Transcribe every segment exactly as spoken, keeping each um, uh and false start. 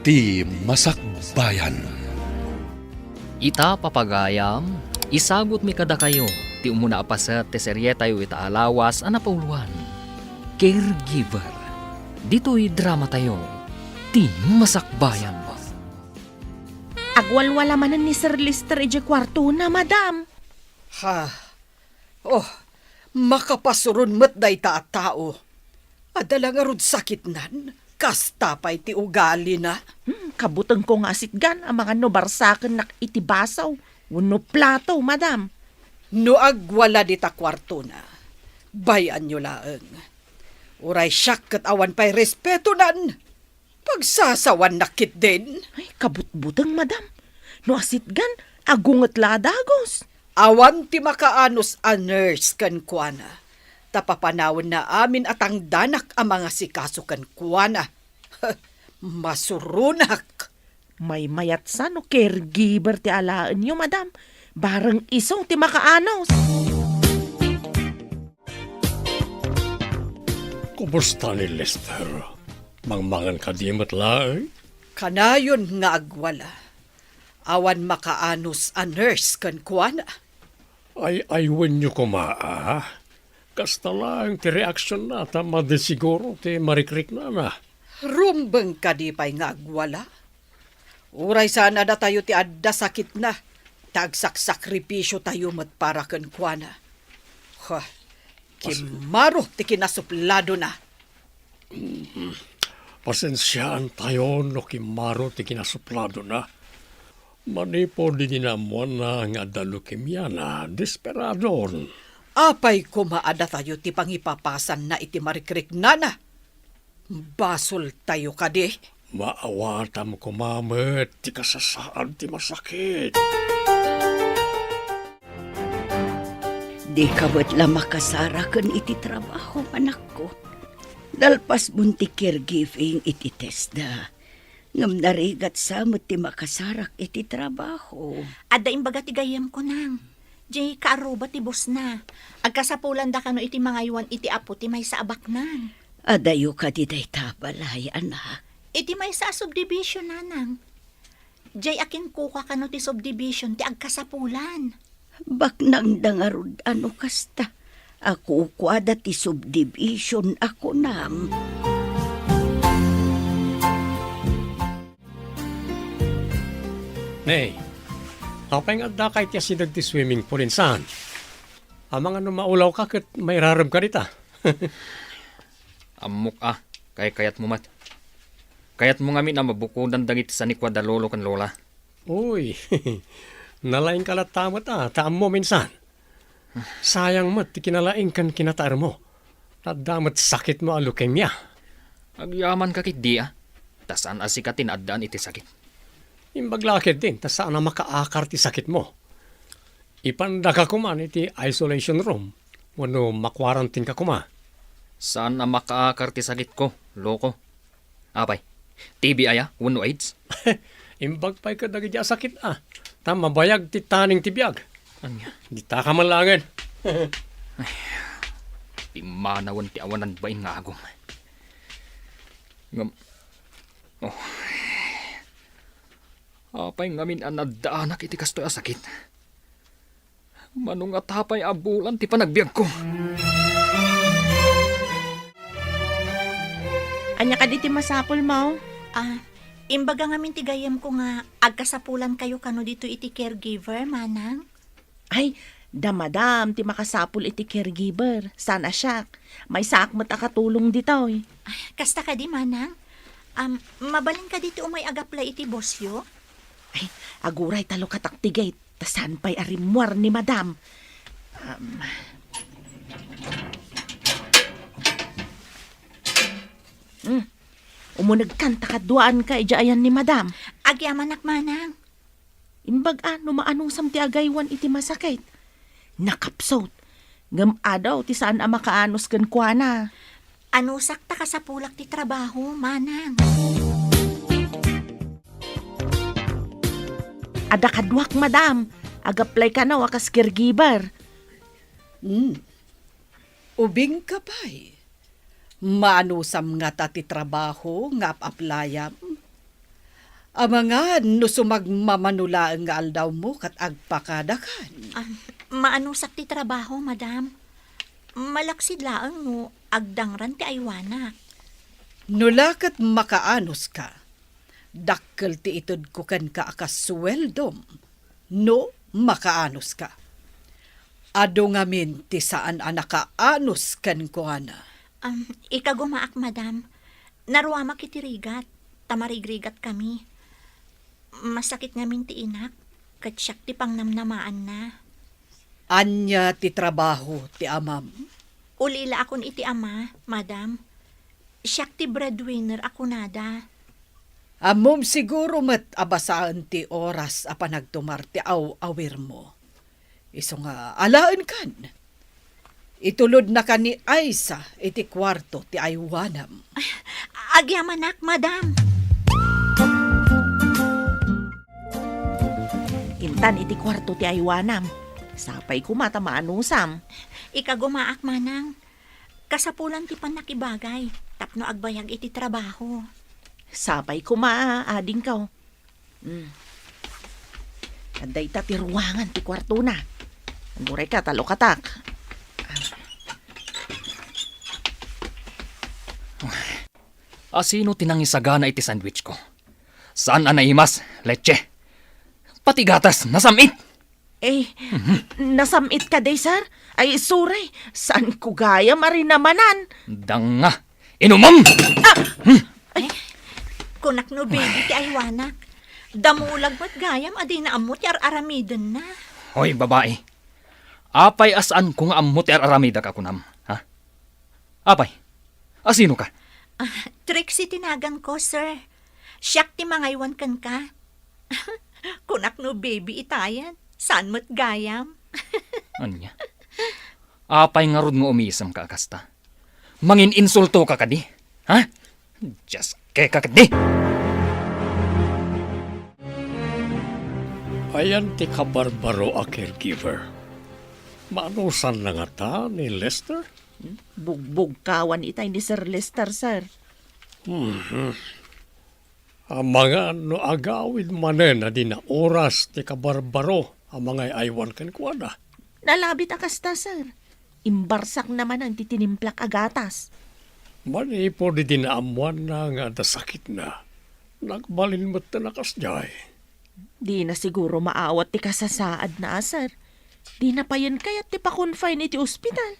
Ti Masakbayan. Ita, papagayam, isagutmi kadakayo ti umuna a paset ti serietayo ita a lawas a napauloan, Caregiver. Ditoy dramatayo, Ti Masakbayan. Agwalwala manen ni Sir Lester idiay kuartona, madam. Ha? Oh, makapasuron met dayta a tao. Adda la ngarud sakitnan, kasta pay ti ugalina. Hmm, kabutengko nga asitgan amangan no barsakennak iti baso wenno plato, madam. No agwala dita kuartona, bay-anyo laeng. Uray siak ket awan pay respetonan. Pagsasawannak ketdin. Ay, kabutbuteng, madam. No asitgan, agunget la a dagus. Awan ti makaanus a nurse kenkuana. Ta papanawenna amin a tangdanak a mangasikaso kenkuana. Masuronak. Maymayat sa no caregiver ti alaenyo, madam. Bareng isu ti makaanus. Kumusta ni Lester? Mangmangan kadi met laeng? Kanayon nga agwala. Awan makaanus a nurse kenkuana. Ay-aywenyo koma, a? Kasta laeng ti reaksionna ta madi siguro ti marikriknana. Rumbeng kadi pay nga agwala? Uray saan a datayo ti adda sakitna, ta agsaksakripisiotayo met para kenkuana. Huh, kimmaro ti kinasupladona. Mm, pasensiaantayo no kimmaro ti kinasupladona. Manipud idi naammoanna nga adda leukemiana, desperadon. Apay koma a datayo ti pangipapasanna iti marikriknana? Basoltayo kadi? Maawatam koma met ti kasasaad ti masakit. Dika met la makasaraken iti trabaho, anakko. Nalpasmon ti caregiving iti TESDA. Ngem narigat sa met ti makasarak iti trabaho. Adda imbaga ti gayyemko, nang. Diay kaarruba ti bosna. Agkasapulanda kano iti mangaywan iti apo ti maysa a baknang. Adayo kadi dayta balay, anak? Iti maysa a subdivision, nanang. Diay a kinkuka kano ti subdivision ti agkasapulan. Baknangda ngarud a no kasta. A kukuada ti subdivision a kunam. Nay, apay nga addaka iti asideg ti swimming pool insan? Amangan no maulawka ket mairaremka dita. Ammok a, kaykayatmo met. Kayatmo ngamin a mabukodan dagiti sanikuada lolo ken lola. Uy, nalaingka latta met a, ta ammom insan. Sayang met ti kinalaing ken kinataermo. Adda met sakitmo a leukemia. Agyamanka ketdi a, ta saan a sika ti naaddaan iti sakit. Imbag la ketdin, ta saan a makaakar ti sakitmo. Ipandaka koman iti isolation room, wenno makwarantinka koma. Saan a makaakar ti sakitko, loko. Apay, T B aya wenno AIDS? Imbag pay kadagiti a sakit a, ta mabayag ti taning ti biag. Ania? Ditaka man laengen. Ay, pimmanawen ti awanan bain nga agum. Ngem, oh, apay ngamin a naddaanak iti kastoy a sakit? Mano ngata pay a bulan ti panagbiagko? Ania kadi ti masapulmo? Ah, imbaga ngamin ti gayyemko nga agkasapulankayo kano ditoy iti caregiver, manang? Ay, da madam ti makasapul iti caregiver. Saan a siak. Maysaak met a katulong ditoy. Ay, kasta kadi, manang? Am, mabalin kadi ti umay agaplay iti bosyo? Ay, aguray ta lukatak ti gate. Ta saan pay a rimmuar ni madam. Um, hmm. Umunegkan ta kaduaanka idiay ayan ni madam. Agyamanak, manang. Imbag a no maanusam ti agaywan iti masakit. Nakapsut. Ngem adu ti saan a makaanus kenkuana. Anusak ta kasapulak ti trabaho, manang. Adda kaduak, madam. Agaplay kano a kas caregiver. Hmm. Ubingka pay. Maanusam ngata ti trabaho nga ap-aplayam? Amangan no sumagmamano laeng nga aldawmo ket agpakadakan. Ah, maanusak ti trabaho, madam. Malaksid laeng no agdangran ti aywanak. No la ket makaanuska, dakkel ti itedko kenka a kas sueldom no makaanuska. Adu ngamin ti saan a nakaanus kenkuana. Am, ikagumaak, madam. Naruamak iti rigat, ta marigrigatkami. Masakit ngamin ti inak, ket siak ti pangnamnamaanna. Ania ti trabaho ti amam? Ulila akon iti ama, madam. Siak ti breadwinner a kunada. Ammom siguro met a basaen ti oras a panagtumar ti aw-awirmo. Isu nga alaenkan. Itulodnaka ni Aisa iti kuarto ti aywanam. Agyamanak, madam. Intan iti kuarto ti aywanam. Sapay koma ta maanusam. Ikagumaak, manang. Kasapulan ti pannakibagay tapno agbayag iti trabaho. Sapay koma, adingko. Hmm. Adda ita ti ruangan ti kuartona. Agurayka ta lukatak. Asino ti nangisagana iti sandwich ko? Saan a naimas, leche. Pati gatas, nasam-it. Eh, nasam-it kadi, sir? Ay, sorry. Saanko gayam a rinamanan. Danga. Inumam! Ah! Ay, kunak no baby ti aywanak. Damulag met gayam a dina ammo ti ar-aramidenna. Hoy, babai. Apay a saanko nga ammo ti ar-aramidak a kunam, ha? Apay, asino ka? Ah, Trixie ti naganko, sir. Siak ti mangaywan kenka. Kunak no baby itayen, saan met gayam. Ania? Apay ngarud nga umisem ka a kasta? Mangin-insulto ka kadi? Ha? Dios ka kadi? Ayan ti kabarbaro a caregiver. Maanusanna ngata ni Lester? Bugbugkawan itay ni Sir Lester, sir. Mhm. Amangan no agawid manen a dina oras ti kabarbaro a mangay-aywan kenkuana. Nalabit a kasta, sir. Imbarsakna manen ti tinimplak a gatas. Manipud idi naammoanna nga adda sakitna, nagbalin metten a kasdiay. Dina siguro maawat ti kasasaadna a, sir. Dina payen kayat ti pa-confine iti ospital.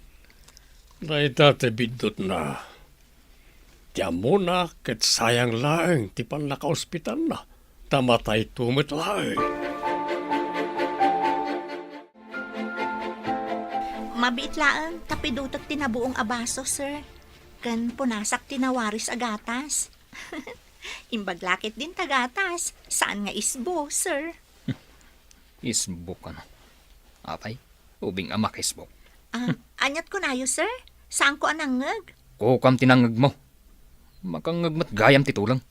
Dayta ti biddutna. Ti ammona ket sayang laeng ti pannakaospitalna, ta matayto met laeng. Mabiit laeng ta pidutek ti nabuong a baso, sir. Ken punasak ti nawaris a gatas. Imbag la ketdin ta gatas, saan nga isbo, sir. Isbo kano? Apay, ubing a makaisbo. Ah, aniat kunayo, sir? Saanko a nangngeg? Kukuam ti nangngegmo. Makangngeg met gayam ti tuleng.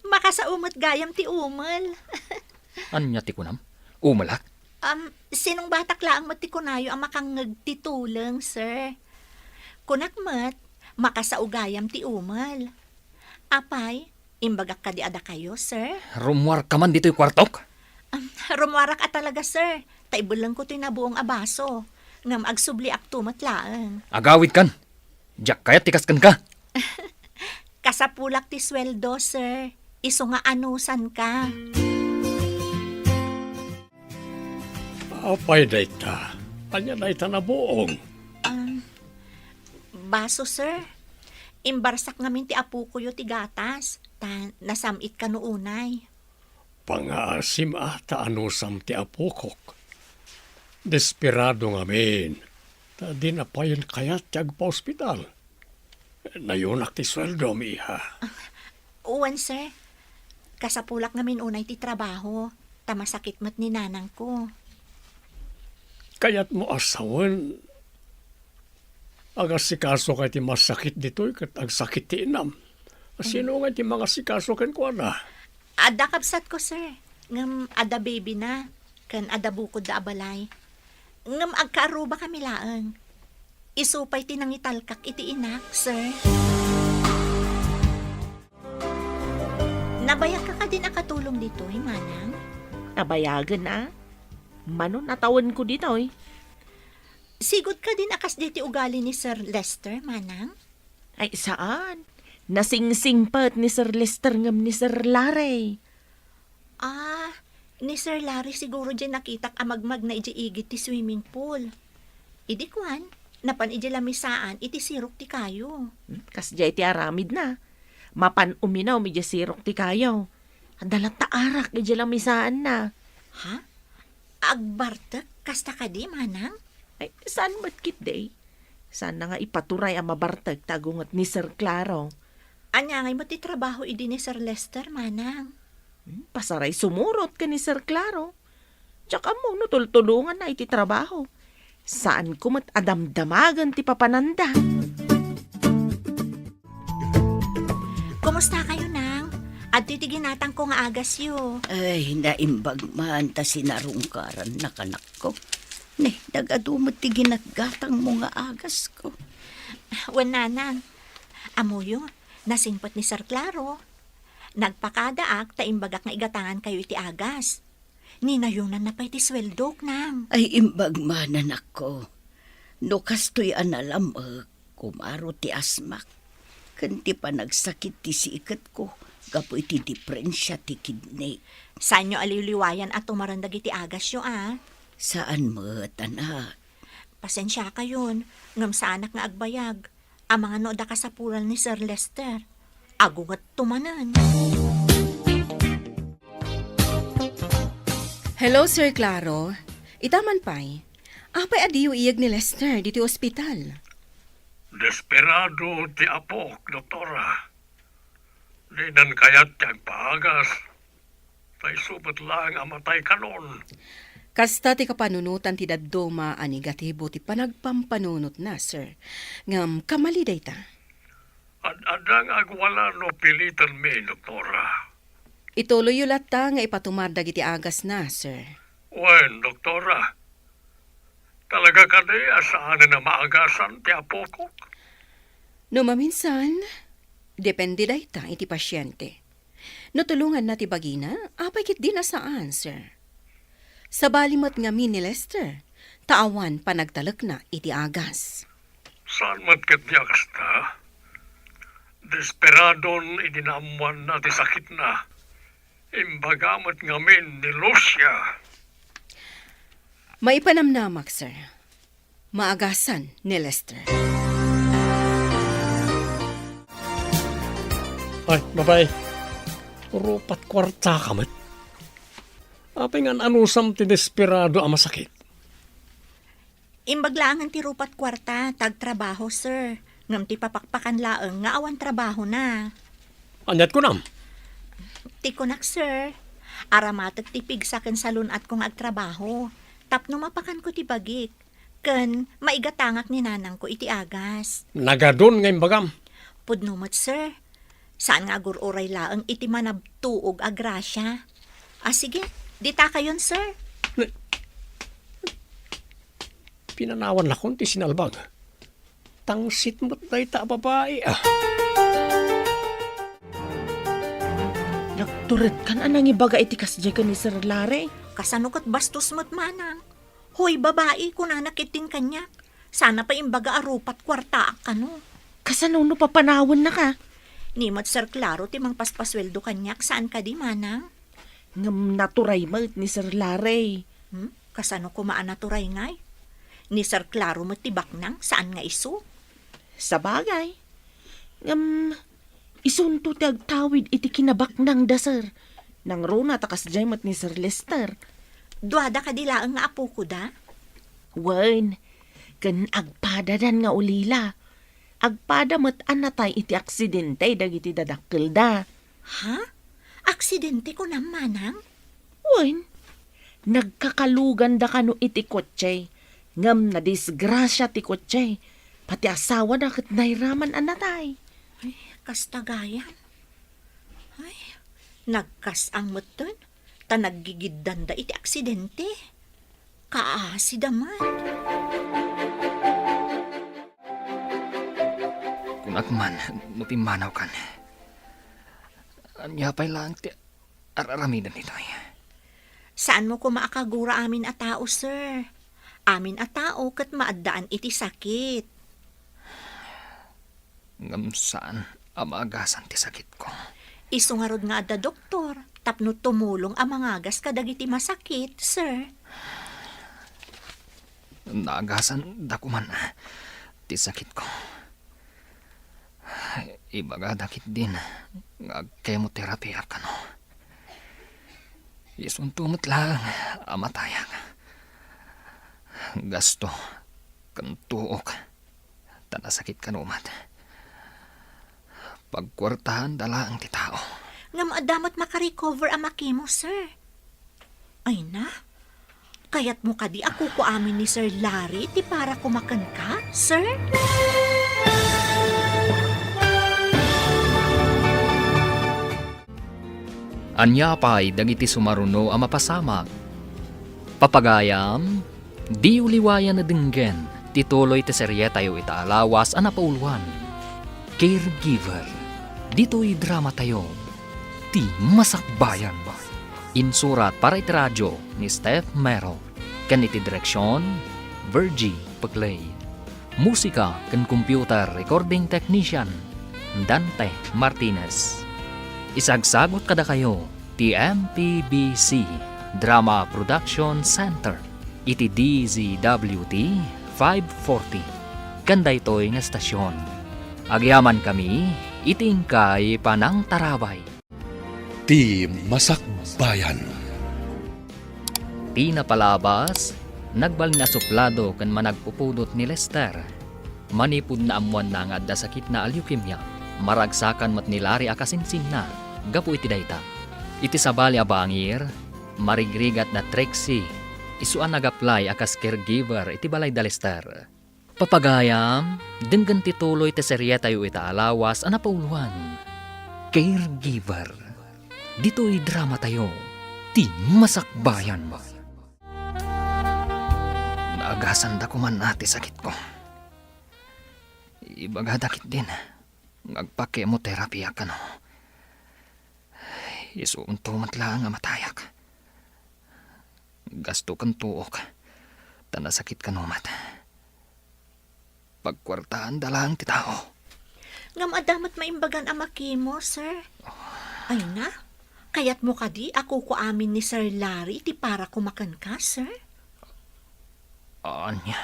Makasao met gayam ti umel. Ania ti kunam? Umelak? Um, sinungbatak laeng met ti kunayo a makangngeg ti tuleng, sir. Kunak met, makasao gayam ti umel. Apay, imbagak kadi a dakayo, sir? Rummuarka man ditoy kuartok? Um, rummuarak a talaga, sir. Ta ibellengko toy nabuong a baso. Ngem agsubliakto met laeng. Agawidkan. Diak kayat ti kas kenka. Kasapulak ti sueldo, sir. Isu nga anusanka. Apay dayta? Ania dayta nabuong? Um, baso, sir. Imbarsak ngamin ti apokoyo ti gatas, ta nasam-it kano unay. Pangaasim a ta anusam ti apokok. Desperado ngamin, ta dina payen kayat ti agpaospital. Nayunak ti sueldom, iha. Wen, sir. Kasapulak ngamin unay ti trabaho, ta masakit met ni nanangko. Kayatmo a sawen, agasikasoka iti masakit ditoy ket agsakit ti inam. Sino ngay ti mangasikaso kenkuana? Adda kabsatko, sir. Ngem adda baby na, ken adda bukodda a balay. Ngem agkaarrubakami laeng. Isu pay ti nangitalkak iti inak, sir. Nabayagka kadin a katulong ditoy, Manang? Nabayagen a. Mano natawenko ditoy. Sigud kadin a kasdiay ti ugali ni Sir Lester, Manang? Ay, saan. Nasingsingpet ni Sir Lester ngem ni Sir Larry. Ah, ni Sir Larry siguro diay nakitak a magmagna idiay igid ti swimming pool. Idi kuan, napan idiay lamisaan iti sirok ti kayo. Hmm, kasdiay ti aramidna. Mapan uminum idiay sirok ti kayo. Adda latta arak idiay lamisaanna. Ha? Agbartek? Kasta kadi, Manang? Ay, saan met ketdi? Saanna nga ipaturay a mabartek ti agunget ni Sir Claro. Ania ngay met ti trabaho idi ni Sir Lester, Manang? Hmm, pasaray sumurot ken ni Sir Claro. Diak ammo no tultulonganna iti trabaho. Saanko met a damdamagen ti papananda. Kumusta kayo, Nang? Adtoy ti ginatangko nga agasyo. Ay, naimbag man ta sinarungkarannak, anakko. Ne, nagadu met ti ginatgatangmo nga agasko. Wen, Nanang. Ammoyo, nasingpet ni Sir Claro. Nagpakadaak ta imbagak nga igatangankayo iti agas. Ninayonanna pay ti sueldok, Nang. Ay, imbag man, anakko. No kastoy a nalam-ek, kumaro ti asmak ken ti panagsakit ti siketko gapu iti diprensia ti kidney. Saanyo a liwliwayan a tumaren dagiti agasyo, a? Saan met, anak. Pasensiakayon, ngem saanak nga agbayag. Amangan no adda kasapulan ni Sir Lester. Agungetto manen. Hello, Sir Claro. Ita man pay. Apay a diyo iyeg ni Lester ditoy ospital? Desperado ti apok, Doktora. Dinan kayat ti agpaagas. Ta isu met laeng a matay kanon. Kasta ti kapanunotan ti dadduma a negatibo ti panagpampanunotna, sir. Ngem kamali dayta. Ad-adda nga agwala no pilitanmi, Doktora. Ituloyyo latta nga ipatumar dagiti agasna, sir. Wen, Doktora. Talaga kadi a saanen a maagasan ti apokok? No maminsan, depende dayta iti pasiente. No tulonganna ti bagina, apay ketdi a saan, sir. Sabali met ngamin ni Lester, ta awan panagtalekna iti agas. Saan met ketdi a kasta? Desperadon idi naammoanna ti sakitna. Imbaga met ngamin ni Lucia. Maipanamnamak, sir. Maagasan ni Lester. Ay, babae. Rupat kuarta ka met. Apay nga an-anusam ti desperado a masakit? Imbag laengen ti rupat kuarta, ta agtrabaho, sir. Ngem ti papakpakan laeng nga awan trabahona. Aniat kunam? Ti kunak, sir, aramatek ti pigsa ken salun-atko nga agtrabaho. Tapno mapakanko ti bagik. Ken maigatangak ni nanangko iti agas. Nagadun nga imbagam. Pudno met, sir. Saan nga agur-uray laeng iti manabtuog a grasia. Ah, sige, dita kayon, sir. Ne-, pinanawannakon ti sinalbag. Tangsit met dayta a babai, ah. Nagturedkan a nangibaga iti kasdiay ken ni Sir Larry. Kasano ket bastos met, manang? Hoy, babai, kunana ketdin kaniak. Sana pay imbaga a rupat kuartaak kano. Kasano no papanawennaka? Ni met Sir Claro ti mangpaspasueldo kaniak, saan kadi, manang? Ngem naturay met ni Sir Larry. Hmm? Kasano koma a naturay ngay? Ni Sir Claro met ti baknang, saan nga isu? Sabagay. Ngem, isunto ti agtawid iti kinabaknangda, sir. Nangruna ta kasdiay met ni Sir Lester. Duada kadi laeng nga apokoda? Wen, ken agpadadan nga ulila. Agpada met a natay iti aksidente dagiti dadakkelda. Ha? Aksidente kunam, manang? Wen, nagkakaluganda kano iti kotse, ngem nadisgrasia ti kotse, pati asawana ket nairaman a natay. Ay, kasta gayam. Ay, nagkas-ang metten, ta naggigiddanda iti aksidente. Kaasida man. Kunak man no pimmanawkan. Ania pay laeng ti ar-aramiden ditoy? Saanmo koma a kagura amin a tao, sir. Amin a tao ket maaddaan iti sakit. Ngem saan a maagasan ti sakitko. Isu ngarud nga adda doktor tapno tumulong a mangagas kadagiti masakit, sir. Naagasan da koman ti sakitko. Ibagada ketdin nga agkemoterapiak kano. Isunto met laeng a matayak. Gasto ken tuok ta nasakit kano met. Pagkuartaanda laeng ti tao. Ngem adda met makarecover a makemo, sir. Ay na, kayatmo kadi a kukuamin ni Sir Larry ti para koma kenka, sir? Ania pay dagiti sumaruno a mapasamak? Papagayam, diyo liwayan a denggen ti tuloy ti serietayo ita a lawas a napauluan, Caregiver. Ditoy dramatayo, Ti Masakbayan. Insurat para iti radio ni Steph Mero, ken iti direksion, Virgie Peclay. Musika ken computer recording technician, Dante Martinez. Isagsagut kadakayo ti M P B C Drama Production Center iti D Z W T five forty ken daytoy nga estasion. Agyamankami iti inkay panangtarabay. Ti Masakbayan. Ti napalabas, nagbalin a suplado ken managpupudot ni Lester. Manipud naammoanna nga adda sakitna a leukemia, maragsakan met ni Larry a kasinsinna gapu iti dayta. Iti sabali a bangir, marigrigat da Trixie, isu a nag-apply a kas caregiver iti balay da Lester. Papagayam, denggen ti tuloy ti serietayo ita a lawas a napauluan, Caregiver. Ditoy dramatayo, Ti Masakbayan. Naagasanda koman a ti sakitko. Ibagada ketdin nga agpa-chemotherapy a kano. Isunto met laeng a matayak. Gasto ken tuok, ta nasakit kano met. Pagkuartaanda laeng ti tao. Ngem adda met maimbagan a makemo, sir. Ay na, kayatmo kadi a kukuamin ni Sir Larry ti para koma kenka, sir? Ania?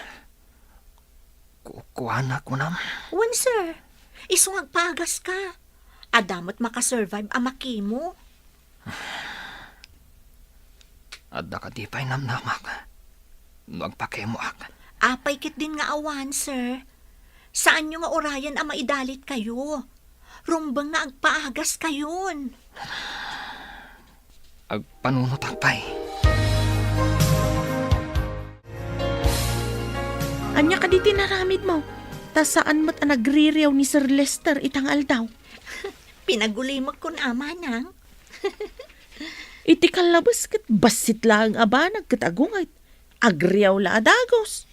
Kukuana kunam? Wen, sir. Isu nga agpaagaska. Adda met makasurvive a makemo. Adda kadi pay namnamak no agpakemoak? Apay ketdin nga awan, sir. Saanyo nga urayen a maidalitkayo. Rumbeng nga agpaagaskayon. Agpanunotak pay. Ania kadi ti naramidmo? Ta saan met a nagririaw ni Sir Lester ita nga aldaw. Pinagulimek kun a, manang. Iti kallabes ket bassit laeng a banag ket agunget. Agriaw la a dagus.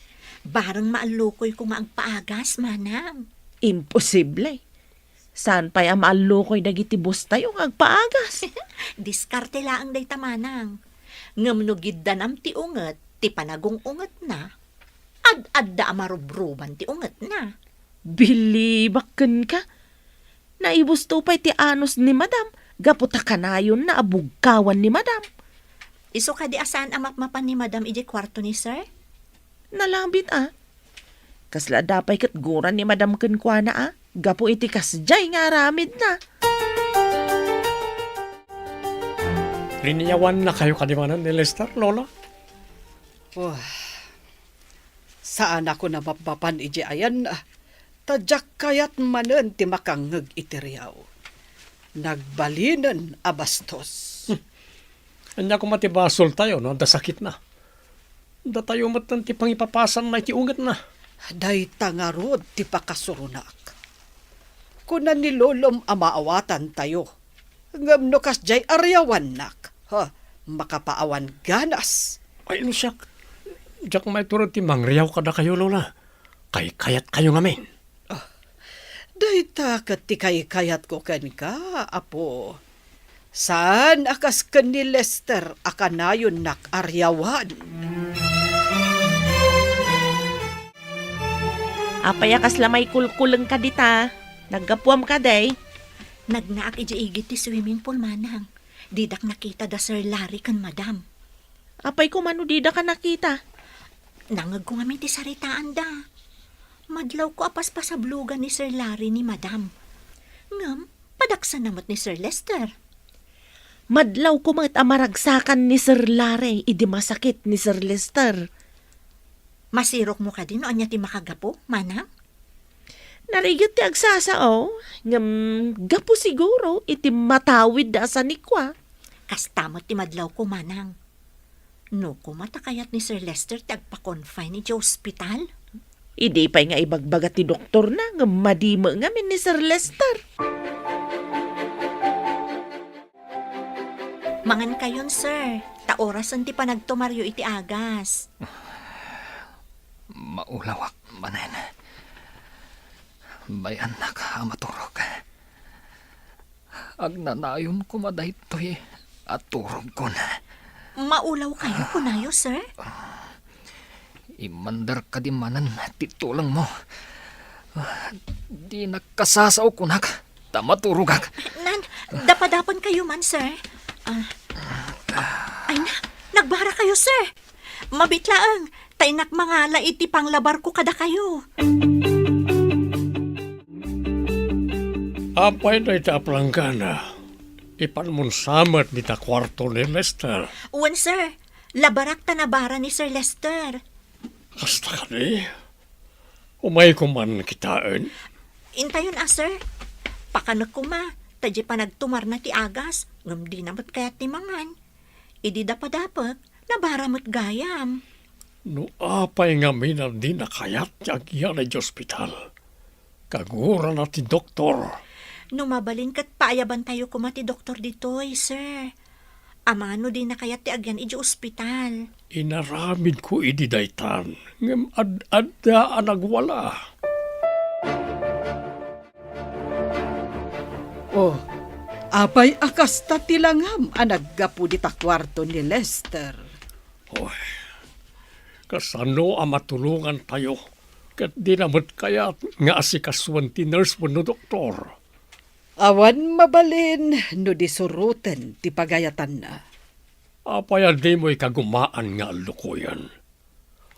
Bareng maallukoyko nga agpaagas, manang. Imposible. Saan pay a maallukoy dagiti bustayo nga agpaagas? Diskarte laeng dayta, manang. Ngem no giddanam ti unget ti panagung-ungetna, ad-adda a marubruban ti ungetna. Bilibak kenka. Naibusto pay ti anus ni Madam gapu ta kanayonna a bugkawan ni Madam. Isu kadi a saan a mapmapan ni Madam idiay kuarto ni Sir? Nalabit a. Kasla adda pay ket gura ni Madam kenkuana a gapu iti kasdiay nga aramidna. Liniawannakayo kadi manen ni Lester, Lola? Oh, saanak a mapmapan idiay ayanna, ta diak kayat manen ti makangngeg iti riaw. Nagbalinen a bastos. Hmm. Ania koma ti basoltayo no adda sakitna? Datayo metten ti pangipapasanna iti ungetna. Dayta ngarud ti pakasuronak. Kuna ni Lolom a maawatantayo. Ngem no kasdiay a riawannak, ha, makapaawan ganas. Ay, no siak, diak maitured ti mangriaw kadakayo, Lola. Kaykayatkayo ngamin. Ah, dayta ket ti kaykayatko kenka, Apo. Saan a kas ken ni Lester a kanayonnak ariawan. Apay a kasla maikulkulengka dita? Naggapuam kadi? Nagnaak idiay igid ti swimming pool, manang. Didak nakita da Sir Larry ken Madam. Apay koma no didaka nakita? Nangngegko ngamin ti saritaanda. Madlawko a paspasablogan ni Sir Larry ni Madam. Ngem, padaksanna met ni Sir Lester. Madlawko met a maragsakan ni Sir Larry idi masakit ni Sir Lester. Masirokmo kadi no ania ti makagapu, manang? Narigat ti agsasao, ngem gapu siguro iti matawid a sanikua. Kasta met ti madlawko, manang. No koma ta kayat ni Sir Lester ti agpa-confine iti ospital? Idi pay nga ibagbaga ti doktorna, ngem madi met ngamin ni Sir Lester. Mangankayon, sir, ta orasen ti panagtumaryo iti agas. Maulawak manen. Bay-annak a maturog. Agnanayon koma daytoy a turogkon. Maulawkayo, kunayo, sir? Immander kadi manen ti tulengmo. Dinak kasasao kunak ta maturogak. Nan, dapadapankayo man, sir. Ah, ay na, nagbarakayo, sir. Mabit laeng, ta innak mangala iti panglabarko kadakayo. Apay dayta a planggana? Ipanmon sa met dita kuarto ni Lester. Wen, sir. Labarak ta nabara ni Sir Lester. Kasta kadi? Umayko man kitaen? Intayon a, sir. Pakanek koma, ta diay panagtumarna ti agas, ngem dina met kayat ti mangan. Idi dapadapek, nabara met gayam. No apay ngamin a dina kayat ti agyan idiay ospital, kagurana ti doktor. No mabalin ket paayabantayo koma ti doktor ditoy, sir. Amangan no dina kayat ti agyan idiay ospital. Inaramidko idi daytan, ngem ad-adda a nagwala. Oh, apay a kasta ti langam a naggapu dita kuarto ni Lester? Oy, kasano a matulongantayo ket dina met kayat nga asikasuen ti nurse wenno doktor? Awan mabalin no di suroten ti pagayatanna. Apay a dimo ikagumaan nga allukoyen?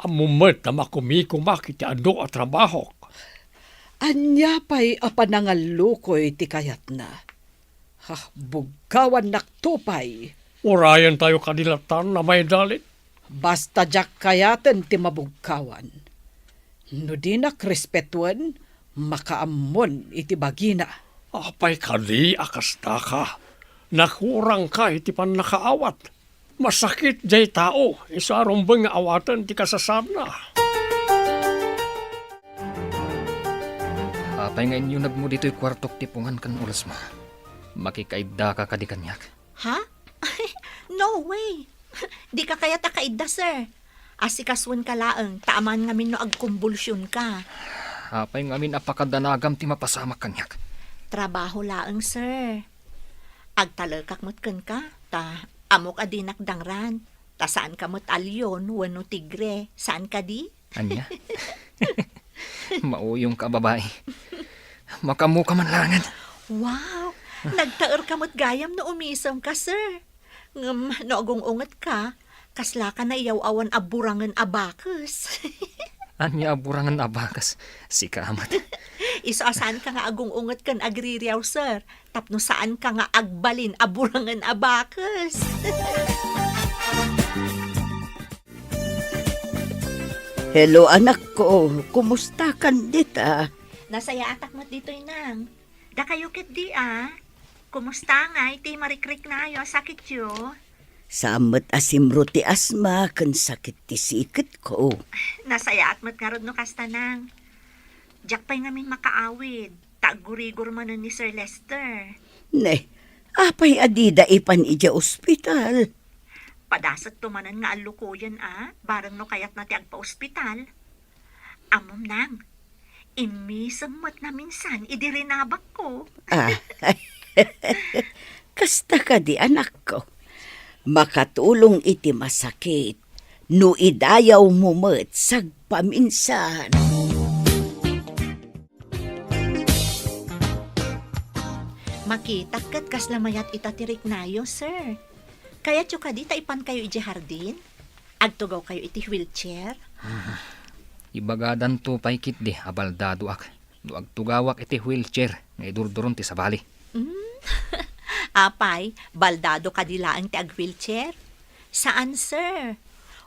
Ammom met a makumikomak iti adu a trabahok. Ania pay a panangallukoy ti kayatna? Ha, bugkawannakto pay. Urayentayo kadi latan a maidalit? Basta diak kayaten ti mabugkawan. No dinak respetuen, makaammon iti bagina. Apay kadi a kastaka? Nakurangka iti pannakaawat. Masakit diay tao, isu a rumbeng nga awaten ti kasasaadna. Apay nga inyunegmo ditoy kuartok ti pungan ken ulesmo? Makikaiddaka kadi kaniak? Ha? No way! Dika kayat a kaidda, sir. Asikasuenka laeng, ta amangan ngamin no agkumbulsionka. Apay ngamin a pakadanagam ti mapasamak kaniak? Trabaho laeng, sir. Agtalekak met kenka, ta ammok a dinak dangran, ta saanka met a leon wenno tigre, saan kadi? Ania? Mauyongka a babai. Makaammoka man laengen. Wow! Nagtaerka met gayam no umisemka, sir. Ngem no agung-ungetka, kaslaka naiyaw-awan a burangen a bakes. Ania a burangen a bakes? Sika met. Isu a saanka nga agung-unget ken agririaw, sir, tapno saanka nga agbalin a burangen a bakes. Hello, anakko. Kumustakan dita? Nasayaatak met ditoy, nang. Dakayo ketdi, a? Kumusta ngay ti marikriknayo a sakityo? Saan met a simro ti asma ken sakit ti siketko. Nasayaat met ngarud no kasta, nang. Diak pay ngamin makaawid, ta aggurigor manen ni Sir Lester. Ne, apay a dida ipan idiay ospital? Padasekto manen nga allukoyen, a, bareng no kayatna ti agpaospital. Ammom, nang, immisem met naminsan idi rinabakko. Ah. Kasta kadi, anakko? Makatulong iti masakit no idayawmo met sagpaminsan. Makitak ket kasla mayat ita ti riknayo, sir. Kayatyo kadi ta ipankayo idiay hardin? Agtugawkayo iti wheelchair? Ibagadanto pay ketdi a baldadoak no agtugawak iti wheelchair nga idurduron ti sabali. Mm. Apay, baldado kadi laeng ti ag-wheelchair? Saan, sir.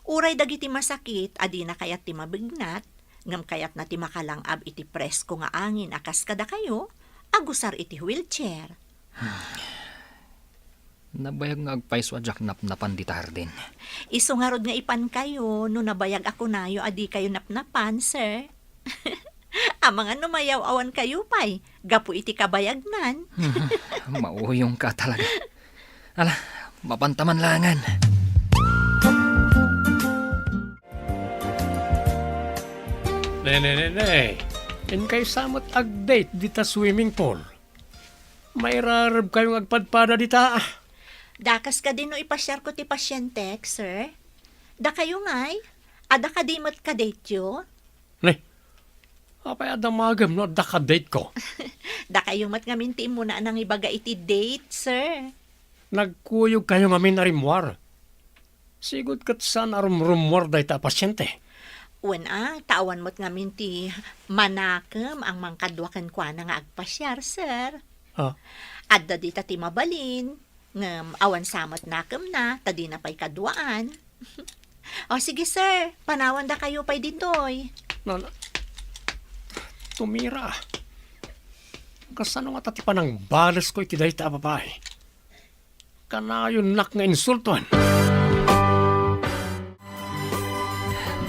Uray dagiti masakit a dina kayat ti mabignat, ngem kayatna ti makalang-ab iti presko nga angin a kas kadakayo, agusar iti wheelchair. Nabayag nga agpayso a diak napnapan dita hardin. Isu ngarud nga ipankayo no nabayag a kunayo a dikayo napnapan, sir. Amangan no mayaw-awankayo pay gapu iti kabayagnan. Mauyongka talaga. Ala, mapanta man laengen. Ne, ne, ne, ne. Inkay sa met ag-date dita swimming pool. Mairarebkayo nga agpadpada dita, ah. Dakas kadi no ipasiarko ti pasientek, sir? Dakayo ngay? Adda kadi met ka-date-yo? Ne, apay a damagem no adda ka-date-ko? Dakayo met ngamin ti immuna a nangibaga iti date, sir. Nagkuyogkayo ngamin a rimmuar. Sigud ket saan a rumrummuar dayta a pasiente. Wen a, ta awan met ngamin ti manakem a mangkadua kenkuana nga agpasiar, sir. Ah. Adda dita ti mabalin, ngem awan sa met nakemna, ta dina pay kaduaan. O, sige, sir, panawandakayo pay ditoy. Na, na, tumira. Kasano ngata ti panangbalesko iti dayta a babai? Kanayonnak nga insultoen.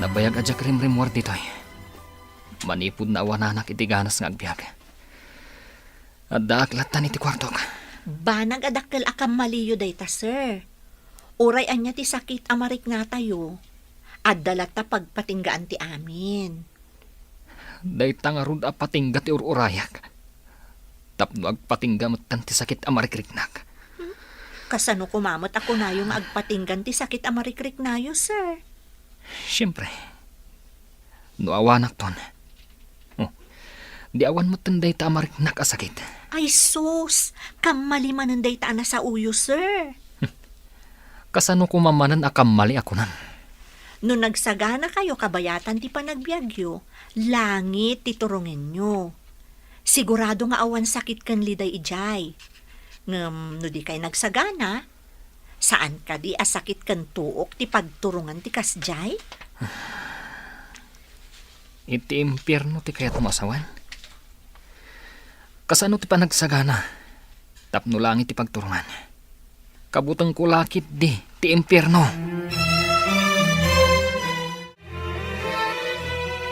Nabayag a diak rimrimmuar ditoy. Manipud naawananak iti ganas nga agbiag, addaak lattan iti kuartok. Banag a dakkel a kammaliyo dayta, sir. Uray ania ti sakit a mariknatayo, adda latta pagpatinggaan ti amin. Dayta ngarud a patingga ti ur-urayak. Tapno agpatingga metten ti sakit a marikriknak. Kasano koma met a kunayo nga agpatinggan ti sakit a marikriknayo, sir? Siempre, no awanakton, oh, di awan metten dayta a mariknak a sakit. Ay sus, kammali manen dayta a nasaoyo, sir. Kasano koma manen a kammali a kunam? No nagsaganakayo kabayatan ti panagbiagyo, langit ti turongenyo. Sigurado nga awan sakit ken liday idiay. Ngem no dikay nagsagana, saan kadi a sakit ken tuok ti pagturongan ti kasdiay? Iti impierno ti kayatmo a sawen? Kasano ti panagsagana tapno langit ti pagturongan? Kabutengko la ketdi ti impierno.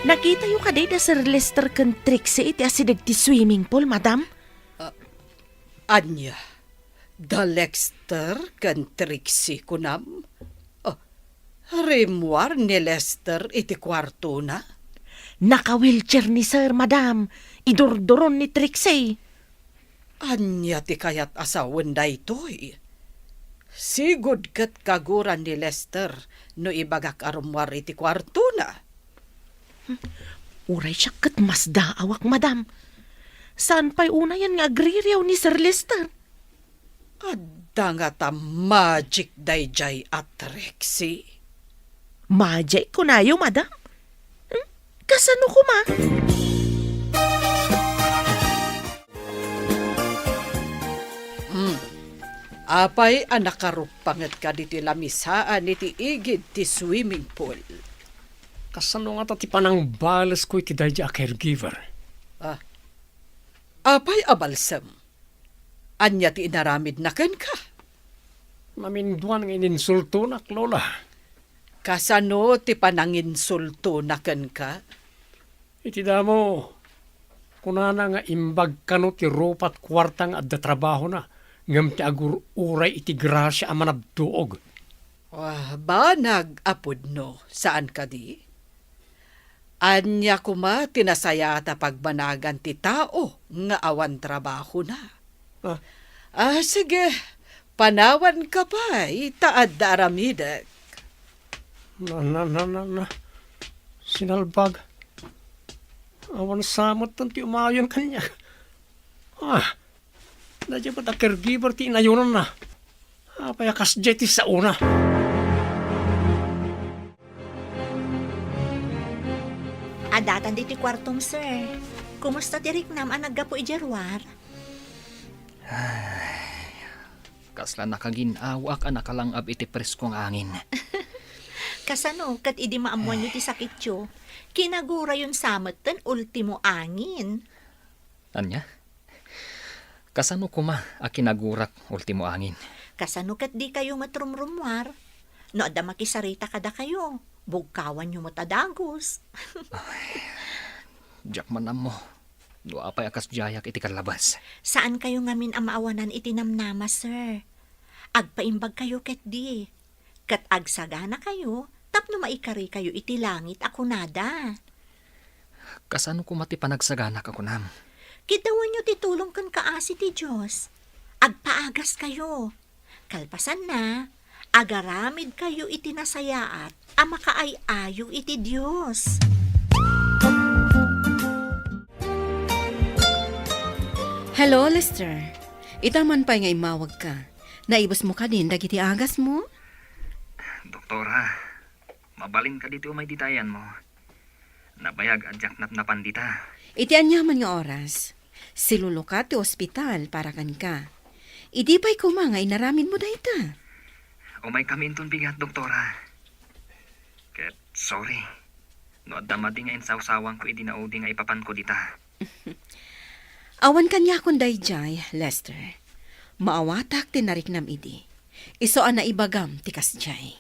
Nakitayo kadi da Sir Lester ken Trixie iti asideg ti swimming pool, madam? Ah, ania? Da Lester ken Trixie, kunam? Ah, rimmuar ni Lester iti kuartona? Naka-wheelchair ni Sir, madam. Idurduron ni Trixie. Ania ti kayat a sawen daytoy? Sigud ket kaguran ni Lester no ibagak a rummuar iti kuartona. Uray siak ket masdaawak, madam. Saan pay unayen nga agririaw ni Sir Lester? Adda ngata magic daydiay a Trixie? Magic kunayo, madam? Hmm? Kasano koma? Hmm. Apay a nakaruppangetka ditoy lamisaan iti igid ti swimming pool? Kasano ngata ti panangbalesko iti daydiay a caregiver? Ah. Apay a balsem? Ania ti inaramidna kenka? Naminduan nga ininsultonak, Lola. Kasano ti pananginsultona kenka? Iti damo, kunana nga imbag kano ti rupat kuarta nga adda trabahona, ngem ti agur-uray iti grasia a manabtuog. Ah, banag a pudno, saan kadi? Ania koma ti nasayaat a pagbanagan ti tao nga awan trabahona? Ah. Ah, sige, Panawanka pay ta adda aramidek. Na, na, na, na, na. Sinalbag. Awan sa met ti umayon kaniak. Ah, daydiay met a caregiver ti inayonanna. Apay a kasdiay ti saona? Addatan ditoy kuartom, sir. Kumusta ti riknam a naggapu idiay ruar? Ay, kasla nakagin-awak a nakalang-ab iti presko nga angin. Kasano ket idi maammoanyo ti sakityo, kinaguray sa metten ultimo angin? Ania? Kasano koma a kinagurak ultimo angin? Kasano ket dikayo met rumrummuar? No adda makisarita kadakayo, bugkawanyo met a dagus. Ay, diak man ammo no apay a kasdiayak iti kallabas. Saankayo ngamin a maawanan iti namnama, sir. Agpaimbagkayo ketdi. Ket agsaganakayo tapno maikarikayo iti langit a kunada. Kasano koma ti panagsaganak a kunam? Kiddawanyo ti tulong ken kaasi ti Dios. Agpaagaskayo. Kalpasanna, agaramidkayo iti nasayaat a makaay-ayo iti Dios. Hello, Lester. Ita man pay nga immawagka. Naibusmo kadin dagiti agasmo? Doktora, mabalin kadi ti umay dita ayanmo? Nabayag a diak napnapan dita. Iti aniaman nga oras, silulukat ti ospital para kenka. Idi pay koma nga inaramidmo dayta? Umaykami inton bigat, Doktora. Ket sorry no adda madi nga insawsawanko idi naudi nga ipapanko dita. Awan kaniakon daydiay, Lester. Maawatak ti nariknam idi. Isu a naibagam ti kasdiay.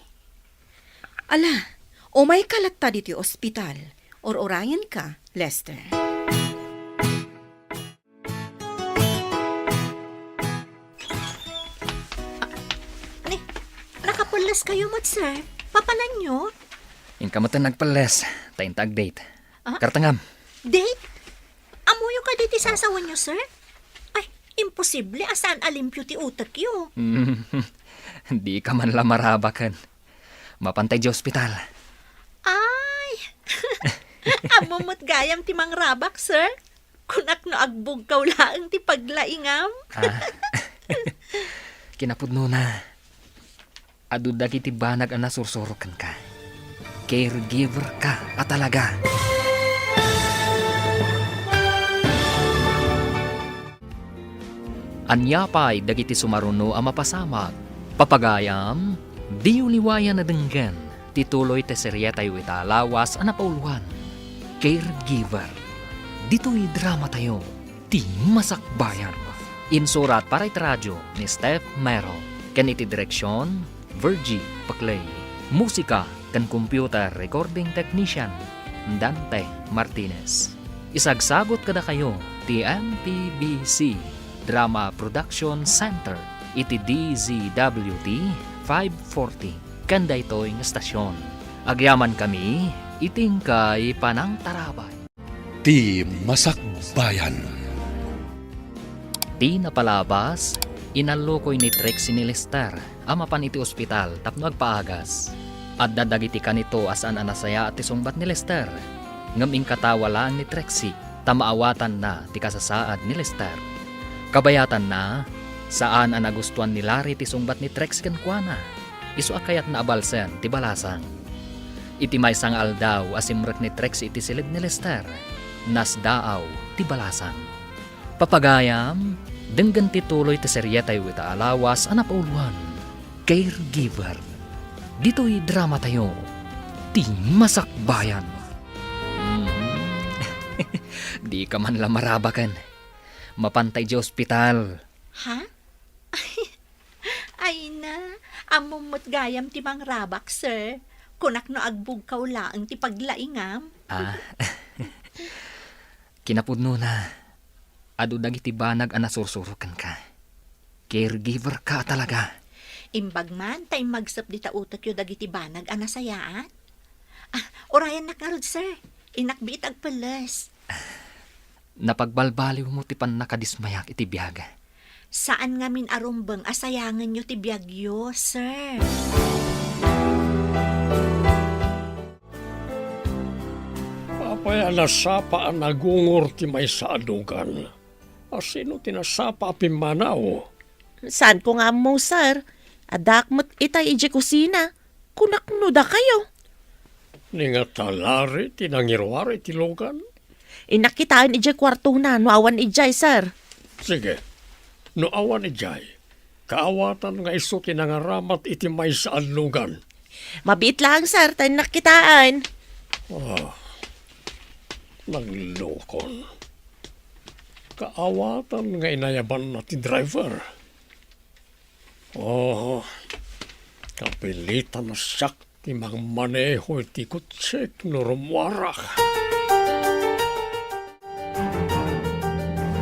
Ala, umayka latta ditoy ospital. Ur-urayenka, Lester. Ni, nakapelles kayo met, sir. Papananyo? Inka met nagpelles, ta inta ag-date. Ah? Kartengam. Date? Ammoyo kadi ti sasawenyo, sir? Ay, imposible a saan a limpio ti utekyo. Dika man la marabaken. Mapantay di ospital. Ay! Ammom met gayam ti mangrabak, sir. Kunak no agbugkaw laeng ti paglaingam. Ah. Kinapudnona, adu dagiti banag a nasursuro kenka. Caregiver ka a talaga. Ania pay dagiti sumaruno a mapasamak? Papagayam, diyo liwayan a denggen ti tuloy ti serietayo ita a lawas a napauluan, Caregiver. Ditoy dramatayo, ti Masakbayan. Insurat para iti radio ni Steph Mero, ken iti direksion, Virgie Paclay. Musika ken computer recording technician, Dante Martinez. Isagsagut kadakayo ti M P B C Drama Production Center iti D Z W T five forty ken daytoy nga estasion. Agyamankami iti inkay panangtarabay. Ti Masakbayan. Ti napalabas, inallukoy ni Trixie ni Lester a mapan iti ospital tapno agpaagas. Adda dagiti kanito a saan a nasayaat ti sungbat ni Lester, ngem inkatawa laeng ni Trixie ta maawatanna ti kasasaad ni Lester. Kabayatanna, saan a nagustuan ni Larry ti sungbat ni Trixie kenkuana. Isu a kayatna a balsen ti balasang. Iti maysa nga aldaw a simrek ni Trixie iti siled ni Lester, nasdaaw ti balasang. Papagayam, denggen ti tuloy ti serietayo ita a lawas a napauluan, Caregiver. Ditoy dramatayo, ti Masakbayan. Mm. Dika man la marabaken. Mapantay di ospital. Ha? Ay na, ammom met gayam ti mangrabak, sir. Kunak no agbugkaw laeng ti paglaingam. Ah. Kinapudnona, adu dagiti banag a nasursuro kenka. Caregiver ka a talaga. Imbag man ta immagsep dita utekyo dagiti banag a nasayaat. Ah, urayennak ngarud, sir. Innak biit agpelles. Napagbalbaliwmo ti pannakadismayak iti biag. Saan ngamin a rumbeng a sayangenyo ti biagyo, sir. Apay a nasapa a nagungor ti maysa a lugan? A sino ti nasapa a pimmanaw? Saanko nga ammo, sir. Addaak met itay idiay kusina. Kunak no dakayo. Ni nga talari ti nangiruar iti lugan? Innak kitaen idiay kuartona no awan idiay, sir. Sige. No awan idiay, kaawatan nga isu ti nangaramat iti maysa a lugan. Mabiit laeng, sir, ta innak kitaen. Ah, naglukon. Kaawatan nga inayabanna ti driver. Oh, kapilitan a siak ti mangmaneho iti kotsek no rummuarak.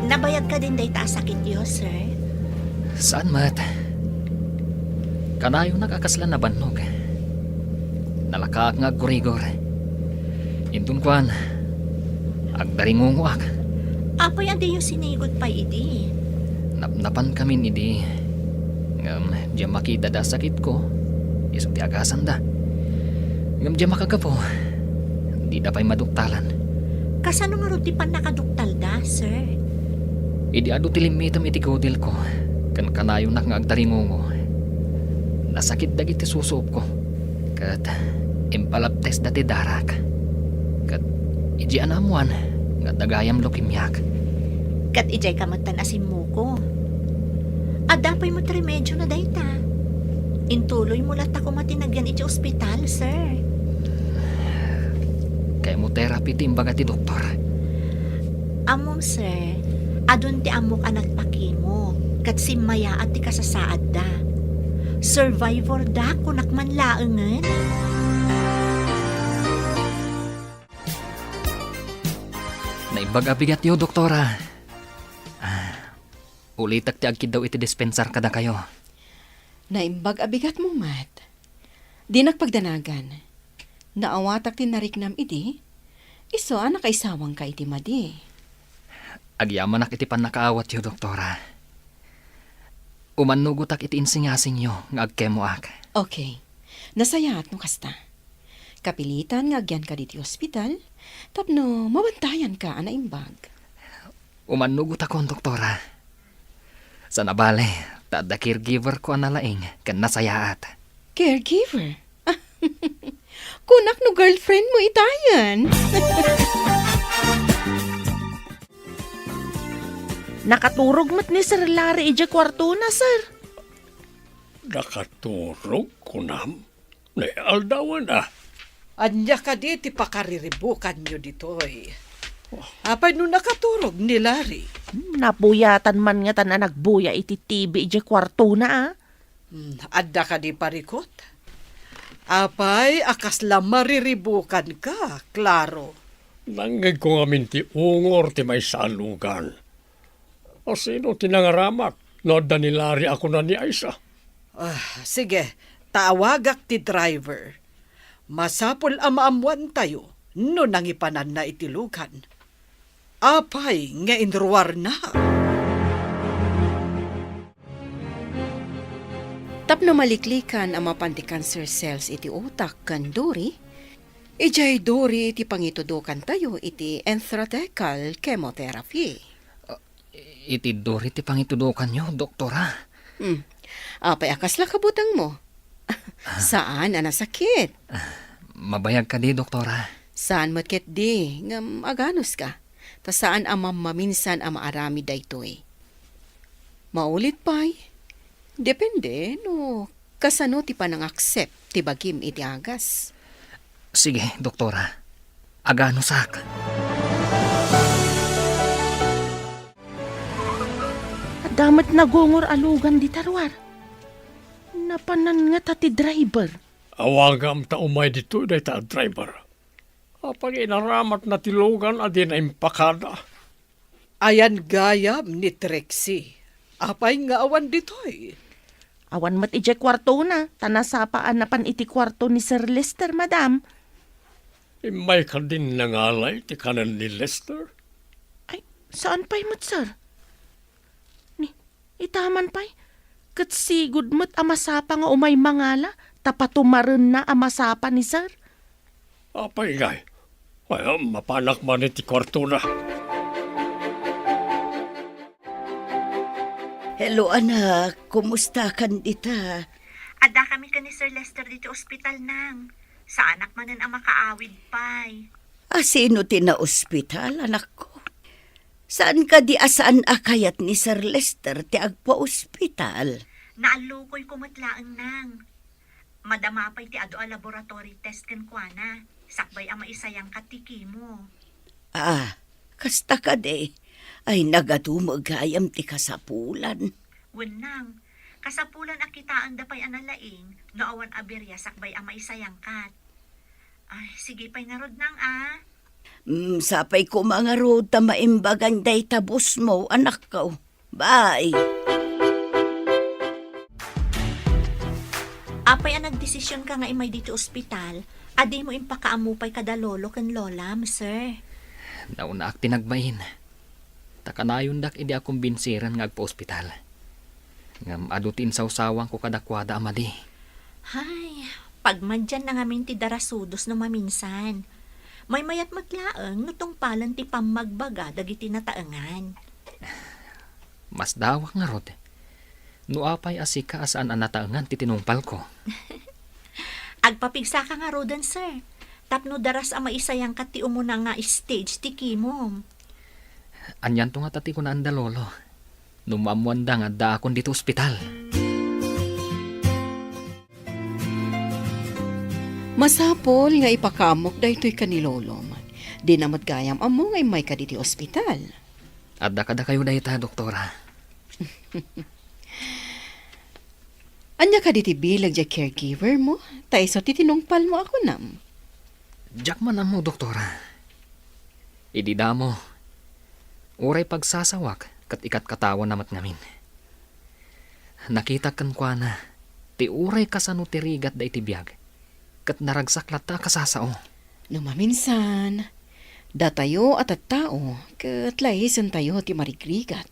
Nabayag kadin dayta a sakityo, sir? Saan met. Kanayonak a kasla nabannog. Nalakaak nga aggurigor. Inton kuan, agdaringungoak. Apay a diyo sinigud pay idi? Napnapankamin idi. Ngem diak makidada a sakitko, isu ti agasanda. Ngem diak makagapu, dida pay maduktalan. Kasano ngarud ti pannakaduktalda, sir? Idi adu ti limmitem iti kudilko, ken kanayonak nga agdaringungo, nasakit dagiti susuopko. Ket impalabtesda ti darak. Ket idiay a naammoan nga adda gayam leukemiak. Ket idiay ka metten a simmuko. Adda pay met remedio na dayta. Intuloymo latta koma ti nagyan iti ospital, sir. Chemotherapy ti imbaga ti doktor. Ammom, sir, adun ti ammok a nagpakimo, ket simmayaat ti kasasaadda. Survivor da, kunak man laengen. Naimbag a bigatyo, Doktora. Ah, ulitek ti agkiddaw iti dispensar kadakayo. Naimbag a bigatmo met. Dinak pagdanagan. Naawatak ti nariknam idi, isu a nakaisawangka iti madi. Agyamanak iti pannakaawatyo, Doktora. Umannugotak iti insingasingyo nga agkemoak. Okay. Nasayaat no kasta. Kapilitan nga agyanka ditoy ospital tapno mabantayanka a naimbag. Umannugotakon, Doktora. Sana bale, ta adda caregiver ko a nalaing ken nasayaat. Caregiver? Kunak no girlfriend mo itayen. Nakaturog met ni Sir Larry idiay kuartona, sir. Nakaturog, kunam? Ni aldawen a. Ania kadi ti pakariribukanyo ditoy? Apay no nakaturog ni Larry? Hmm, nabuyatan man ngatan a nagbuya iti T V idiay kuartona, a. Hmm, adda kadi parikut? Apay a kasla mariribukanka, Claro? Nangngegko ngamin ti ungor ti maysa a lugan. A sino ti nangaramat no adda ni Larry a kuna ni Aisa? Ah, sige, tawagak ti driver. Masapul a maammoantayo no nangipananna iti lugan. Apay nga inruarna? Tapno maliklikan a mapan ti cancer cells iti utak ken duri, idiay duri ti pangitudokantayo iti intrathecal chemotherapy. Iti duri ti pangitudokanyo, Doktora? Hmm. Apay a kasla kabutengmo? Saan a nasakit? Mabayag kadi, Doktora? Saan met ketdi, ngem aganuska. Ta saan a mammaminsan a maaramid daytoy. Maulit pay, depende no kasano ti panangaccept ti bagim iti agas. Sige, Doktora. Aganusak. Adda met nagungor a lugan dita ruar. Napanan ngata ti driver. Awagam ta umay ditoy dayta a driver. Apay nga inaramatna ti lugan a dina impakada? Ayan gayam ni Trixie. Apay nga awan ditoy? Awan met idiay kuartona, ta nasapa a napan iti kuarto ni Sir Lester, madam. Immay kadin nangalay ti kanen ni Lester? Ay, saan pay met, sir? Ni, Ita man pay, ket sigud met a masapa nga umay mangala, ta patumarenna a masapa ni Sir. Apay ngay? Ay, mapanak man iti kuartona. Hello, anak. Kumusta kan dita? Adda kami ken ni Sir Lester diti ospital, nang. Saanak manen a makaawid pay. A, sino ti naospital, anakko? Saan kadi a saan a kayat ni Sir Lester ti agpaospital? Naallukoyko met laeng, nang. Madama pay ti adu a laboratory test kenkuana, sakbay a maisayangkat ti chemo. Ah, kasta kadi? Ay, nagadumo gayam ti kasapulan. Wen, nang, kasapulan a kitaenda pay a nalaing no awan a biria sakbay a maisayangkat. Ay, sige pay ngarud, nang, a. Mm, sapay koma ngarud ta maimbagan dayta busmo, anakko. Bye. Apay a nagdesisionka nga immay ditoy ospital, a dimo impakaammo pay kada lolo ken lolam, sir? Naunaak ti nagbain. Ta kanayondak idi a kumbinsiren nga agpaospital. Ngem adu ti insawsawanko kadakuada a madi. Hay, pagmadianna ngamin ti darasudos no maminsan. Maymayat met laeng no tungpalen ti pammagbaga dagiti nataengan. Masdawak ngarud. No apay a sika a saan a nataengan ti tinungpalko? Agpapigsaka ngaruden, sir. Tapno daras a maisayangkat ti umuna nga stage ti chemo. Anianto ngata ti kunaanda, Lolo? No maammoanda nga addaakon ditoy ospital. Masapul nga ipakaammok daytoy ken ni Lolom. Dina met gayam ammo nga immayka ditoy ospital. Adda kadakayo dayta, Doktora. Ania kadi ti bileg diay caregiver mo? Ta isu ti tinungpal mo a kunam. Diak man ammo, Doktora. Idi damo, uray pagsasawak ket ikatkatawana met ngamin. Nakitak kenkuana ti uray kasano ti rigat daydi biag, ket naragsak latta a kasasao. No maminsan, datayo a tattao ket laisentayo ti marigrigat.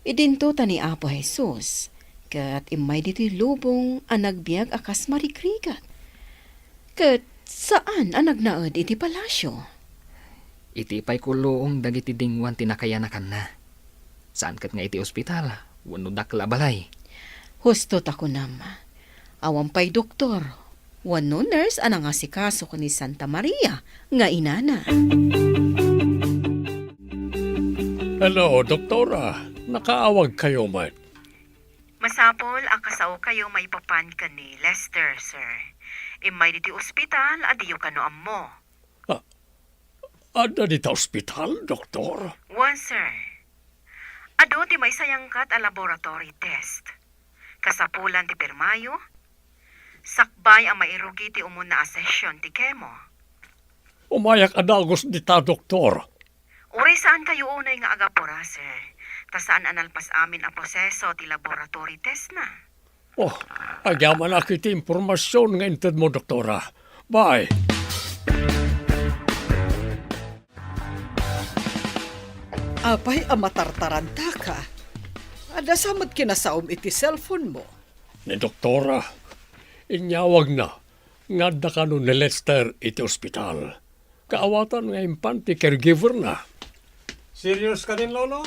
Idinto ta ni Apo Jesus ket immay ditoy lubong a nagbiag a kas marigrigat. Ket saan a nagnaed iti palasio. Iti pay kulluong dagiti dinguan ti nakayanakanna. Saan ket nga iti ospital wenno dakkel a balay. Husto ta kunam, awan pay doktor wenno nurse a nangasikaso ken ni Santa Maria nga inana. Hello, Doktora. Nakaawagkayo met. Masapul a kasaokayo maipapan ken ni Lester, sir. Immay ditoy ospital a diyo kano ammo. Ah, adda dita ospital, Doktor? Wen, sir. Adu ti maisayangkat a laboratory test. Kasapulan ti pirmayo, sakbay a mairugi ti umuna a session ti chemo. Umayak a dagus dita, Doktor. Uray saankayo unay nga agapura, sir, ta saan a nalpas amin a proseso ti laboratory testna. Oh, agyamanak iti impormasion nga intedmo, Doktora. Bye. Apay a matartarantaka? Adda sa met kinasaom iti cellphone mo? Ni Doktora, inyawagna nga adda kano ni Lester iti ospital. Kaawatan nga impan ti caregiver-na. Serious kadin, Lolo?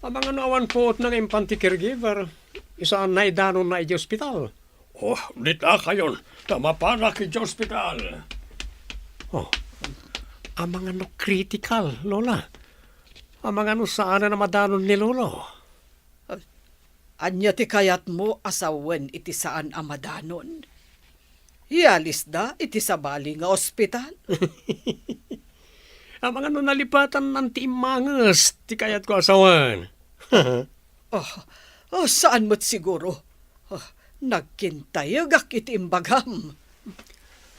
Amangan no awan puotna nga impan ti caregiver, isu a naidanonna idiay ospital. Oh, dita kayon, ta mapanak idiay ospital. Oh, amangan no critical, Lola? Amangan no saanen a madanon ni Lolo? Ania ti kayatmo a sawen iti saan a madanon? Ialisda iti sabali nga ospital? Amangan no nalipatannan ti immanges ti kayatko a sawen? Oh, oh, saan met siguro? Oh, nagkintayegak iti imbagam.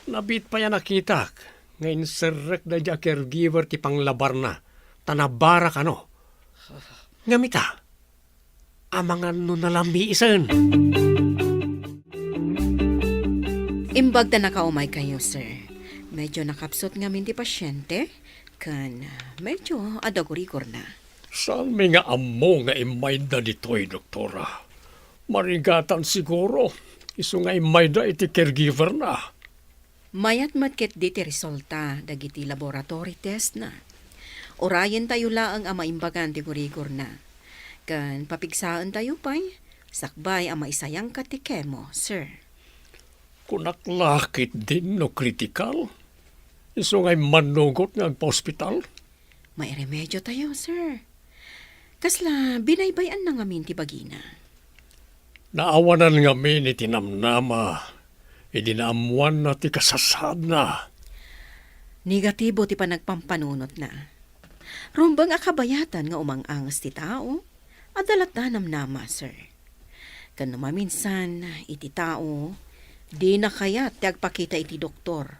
Nabiit pay a nakitak nga inserrek daydi a caregiver ti panglabarna, ta nabara kano. Ngem ita, amangan no nalamiisen. Imbag ta nakaumaykayo, sir. Medyo nakapsut ngamin ti pasiente, ken medyo adagurigorna. Saanmi nga ammo nga immayda ditoy, doktora? Marigatan siguro, isu nga immayda iti caregiver-na. Mayat met ketdi ti resulta dagiti laboratory test-na. Urayentayo laeng a maimbagan ti gurigorna. Ken papigsaentayo pay, sakbay a maisayangka ti chemo, sir. Kunak la ketdin no kritikal, isu nga immannugot nga agpaospital? Mairemediotayo, sir. Kasla binaybay-anna ngamin ti bagina. Naawanan ngamin iti namnama idi naammoanna ti kasasaadna. Negatibo ti panagpampanunotna. Rumbeng a kabayatan nga umang-anges ti tao. Adda latta namnama, sir. Ken no maminsan, iti tao, dina kayat ti agpakita iti doktor.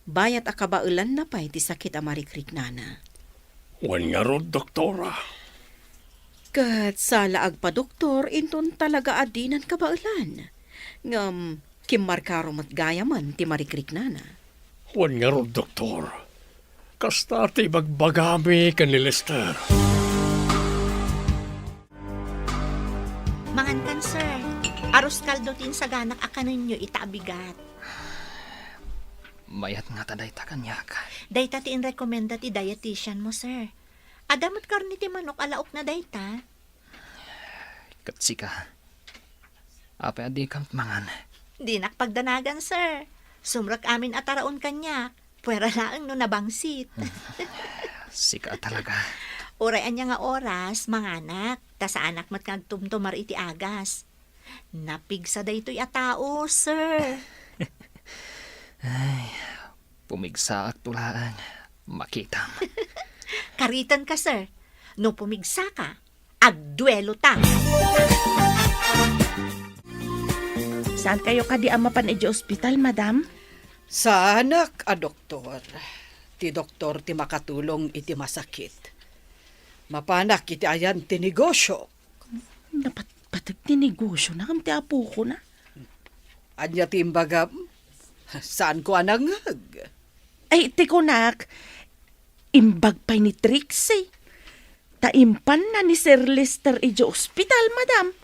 Bayat a kabaelanna pay ti sakit a marikriknana. Wen ngarud, doktora. Ket sala agpadoktor inton talaga a dinan kabaelan. Ngem kimmarkaro met gayamen ti marikriknana. Wen ngarud, doktor. Kasta ti ibagbagami ken ni Lester. Mangankan, sir. Arroz caldo ti insaganak a kanenyo ita a bigat. Mayat ngata dayta kaniak. Dayta ti inrekomenda ti dietitian mo, sir. Adda met karne ti manok a laokna dayta. Ket sika, apay a dikam mangan? Dinak pagdanagan, sir. Sumrek amin a taraon kaniak. Puera laeng no nabangsit. Sika talaga. Uray ania nga oras, manganak, ta saanak met nga agtumtumar iti agas. Napigsa daytoy a tao, sir. Ay, pumigsaak to laeng. Makitam. Karitanka, sir. No pumigsaka, agduelota. Saankayo kadi a mapan idiay ospital, madam? Saanak a doktor. Ti doktor ti makatulong iti masakit. Mapanak iti ayan ti negosio. Napatpateg ti negosiona ngem ti apokona. Ania ti imbagam? Saanko a nangngeg? Ay, ti kunak, imbag pay ni Trixie. Ta impanna ni Sir Lester idiay ospital, madam.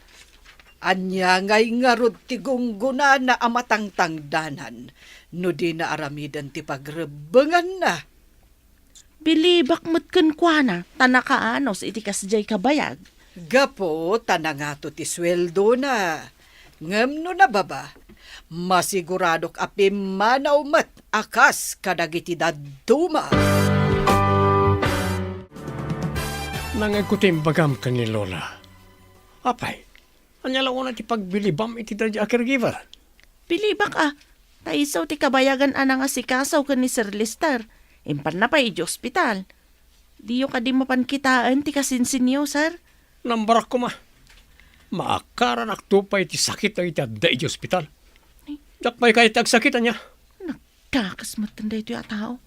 Ania ngay ngarud ti gunggonana a matangtangdanan no dina aramiden ti pagrebbenganna? Bilibak met kenkuana, ta nakaanus iti kasdiay kabayag. Gapu ta nangato ti sueldona. Ngem no nababa, masiguradok a pimmanaw met a kas kadagiti dadduma. Nangngegko ti imbagam ken ni Lola. Apay, ania la unay ti pagbilibam iti daydi a caregiver? Bilibak a, ta isu ti kabayagan a nangasikaso ken ni Sir Lester. Impanna pay idiay ospital. Diyo kadi mapan kitaen ti kasinsinyo, sir? Nambarak koma. Maakaranakto pay ti sakit dagiti adda idiay ospital. Ay. Diak pay kayat ti agsakit, ania? Nagkakasmetten daytoy a tao.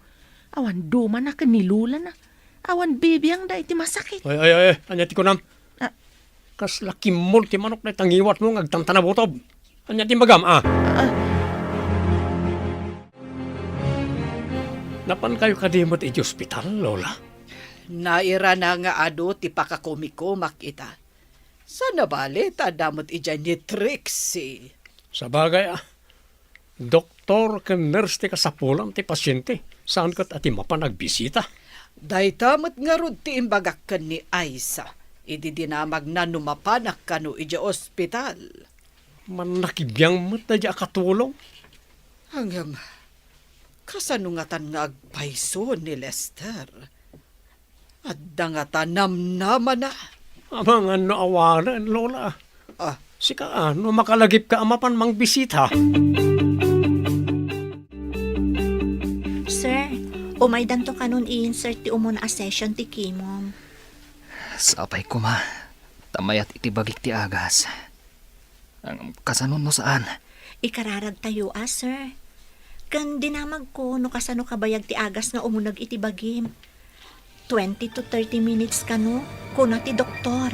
Awan dumana ken ni Lolana. Awan bibiangda iti masakit. Ay, ay, ay, ania ti kunam? Ah. Kasla kimmol ti manok dayta ngiwatmo nga agtantanabutob. Ania ti imbagam, a? Ah. Napankayo kadi met idiay ospital, Lola? Nairana nga adu ti pakakumikumak ita. Saan a bale ta adda met idiay ni Trixie. Sabagay, a. Doktor ken nurse ti kasapulan ti pasiente, saan ket a ti mapan agbisita. Dayta met ngarud ti imbagak ken ni Aisa idi dinamagna no mapanak kano idiay ospital. Mannakibiang met daydi a katulong. Ngem, kasano ngatan nga agpayso ni Lester? Adda ngata namnamana? Amangan no awanen, Lola. Ah. Sika, a, no makalagipka a mapan mangbisita? Sir, umaydanto kanon i-insert ti umuna a session ti chemo. Sapay koma, ta mayat iti bagik ti agas. Ang kasano no saan? Ikararagtayo a, sir. Ken dinamagko no kasano kabayag ti agas nga umuneg iti bagim. Twenty to thirty minutes kano, kuna ti doktor.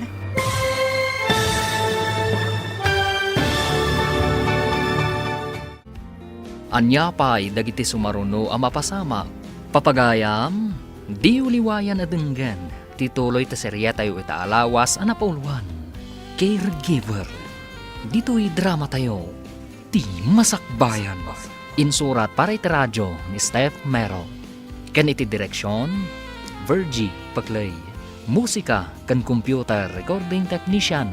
Ania pay dagiti sumaruno a mapasamak? Papagayam, diyo liwayan a denggen ti tuloy ti serietayo ita a lawas a napauluan, Caregiver. Ditoy dramatayo, Ti Masakbayan. Insurat para iti radio ni Steph Mero. Ken iti direksion, Virgie Paclay. Musika ken computer recording technician,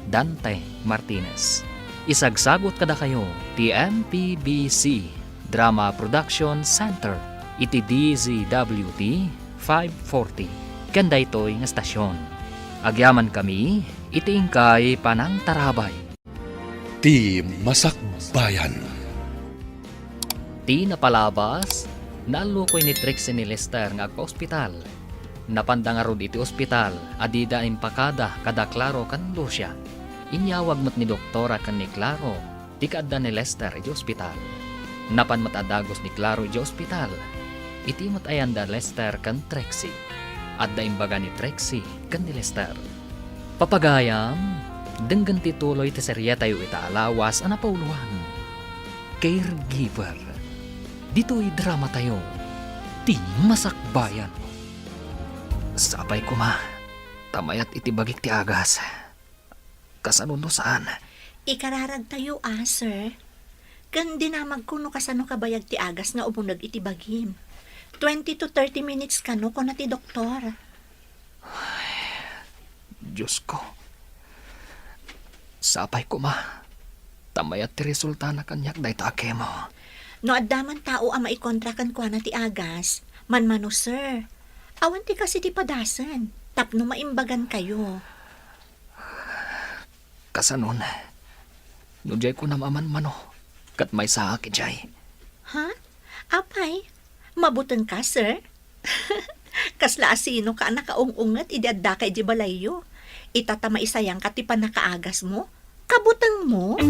Dante Martinez. Isagsagut kadakayo ti M P B C Drama Production Center iti D Z W T five forty. Ken daytoy nga estasion, agyamankami iti inkay panangtarabay. Ti Masakbayan. Ti napalabas, naallukoy ni Trixie ni Lester nga agpa-ospital. Napanda ngarud iti ospital a dida impakada kada Claro ken Lucia. Inyawag met ni doktora ken ni Claro ti kaadda ni Lester iti ospital. Napan met a dagus ni Claro iti ospital iti met ayanda Lester ken Trixie. Adda imbaga ni Trixie ken ni Lester. Papagayam, denggen ti tuloy ti serietayo ita a lawas a napauluan, Caregiver. Ditoy dramatayo, Ti Masakbayan. Sapay koma ta mayat iti bagik ti agas. Kasano no saan? Ikararagtayo a, sir. Ken dinamagko no kasano kabayag ti agas nga umuneg iti bagim. Twenty to thirty minutes kano, kuna ti doktor. Diosko. Sapay koma ta mayat ti resultana kaniak dayta a kemo. No adda man tao a maikontra kenkuana ti agas, manmano, sir. Awan ti kas iti padasen tapno maimbagankayo. Kasanon, no diay kunam a manmano, ket maysaak idiay. Ha? Apay, mabutengka, sir? Kasla asinoka a nakaung-unget idi addaka idiay balayyo? Ita ta maisayangka ti pannakaagasmo? Kabutengmo?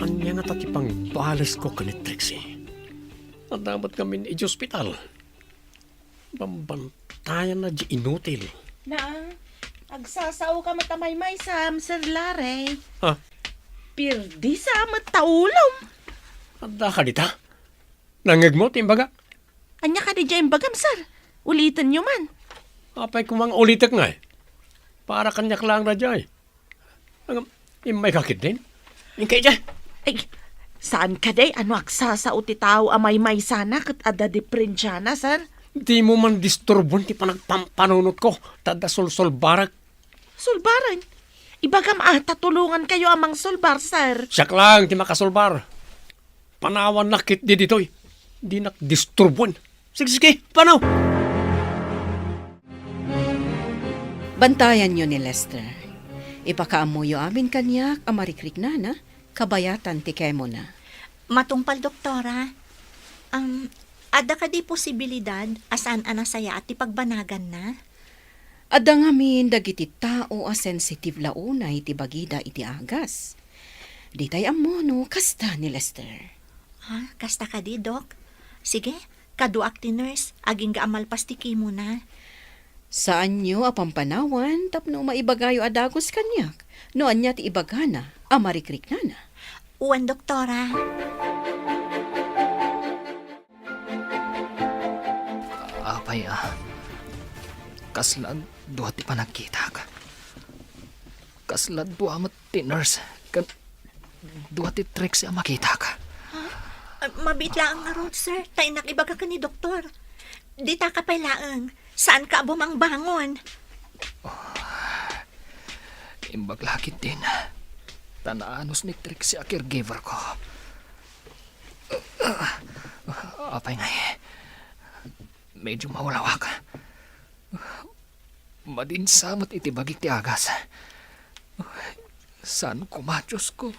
Ania ngata ti pangbalesko ken ni Trixie? Adda met ngamin idiay ospital. Bambantayanna diay inutil. Na, agsasaoka met a maymaysam, Sir Larry. Ha? Pirdisa met ta ulom. Adda ka dita? Nangngegmo ti imbaga? Ania kadi diay imbagam, sir? Ulitenyo man. Apay koma nga ulitek ngay? Para kaniak laeng daydiay. Ngem, immayka ketdin? Inkay diay. Ay, saan kadi a no agsasao ti tao a maymaysana ket adda diprensiana, sir? Dimo man disturboen ti panagpampanunotko, ta adda sulsulbarek. Sulbaren? Ibagam a ta tulongankayo a mangsulbar, sir. Siak laeng ti makasulbar. Panawannak ketdi ditoy. Dinak disturboen. Sige, sige, panaw! Bantayanyo ni Lester. Ipakaammoyo amin kaniak a marikriknana, kabayatan ti kemona. Matungpal, doktora, um, adda kadi posibilidad a saan a nasayaat ti pagbanaganna? Adda ngamin dagiti tao a sensitive la unay ti bagida iti agas. Ditay ammo no kasta ni Lester. Ha? Kasta kadi, Doc? Sige, kaduak ti nurse, agingga a malpas ti kemona. Saanyo a pampanawan tapno maibagayo a dagus kaniak no ania ti ibagana a marikriknana. Wen, doktora. Apay a, kasla dua ti panagkitak. Kasla dua met ti nurse ken dua ti Trixie a makitak. Ha? Ah, mabiit laeng ngarud, sir. Ta innak ibaga ken ni doktor. Ditaka pay laeng. Saanka a bumangbangon. Imbag la ketdin. Ta naanus ni Trixie a caregiver ko. Apay ngay, medyo maulawak. Madinsa met iti bagik ti agas. Saan koma, Diosko?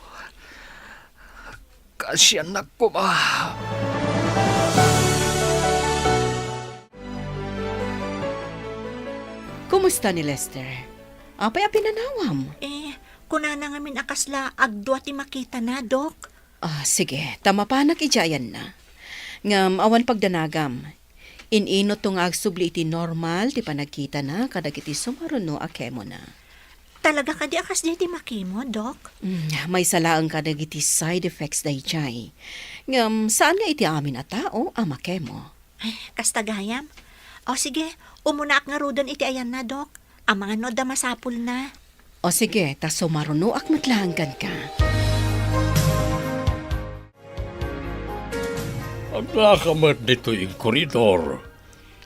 Kaasiannak koma. Kumusta ni Lester? Apay a pinanawam? Eh, kunana ngamin a kasla agdua ti makitana, Dok. Ah, sige, ta mapanak idiay ayanna. Ngem awan pagdanagam. In-inutto nga agsubli iti normal ti panagkitana kadagiti sumaruno a kemona. Talaga kadi a kasdiay ti makemo, Dok? Mm, maysa laeng kadagiti side effects daydiay. Ngem saan nga iti amin a tao a makemo. Ay, kasta gayam. O sige, umunaak ngaruden iti ayanna, Dok. Amangan no adda masapulna. O sige, ta sumarunoak met laeng kenka. Addaka met ditoy iti koridor.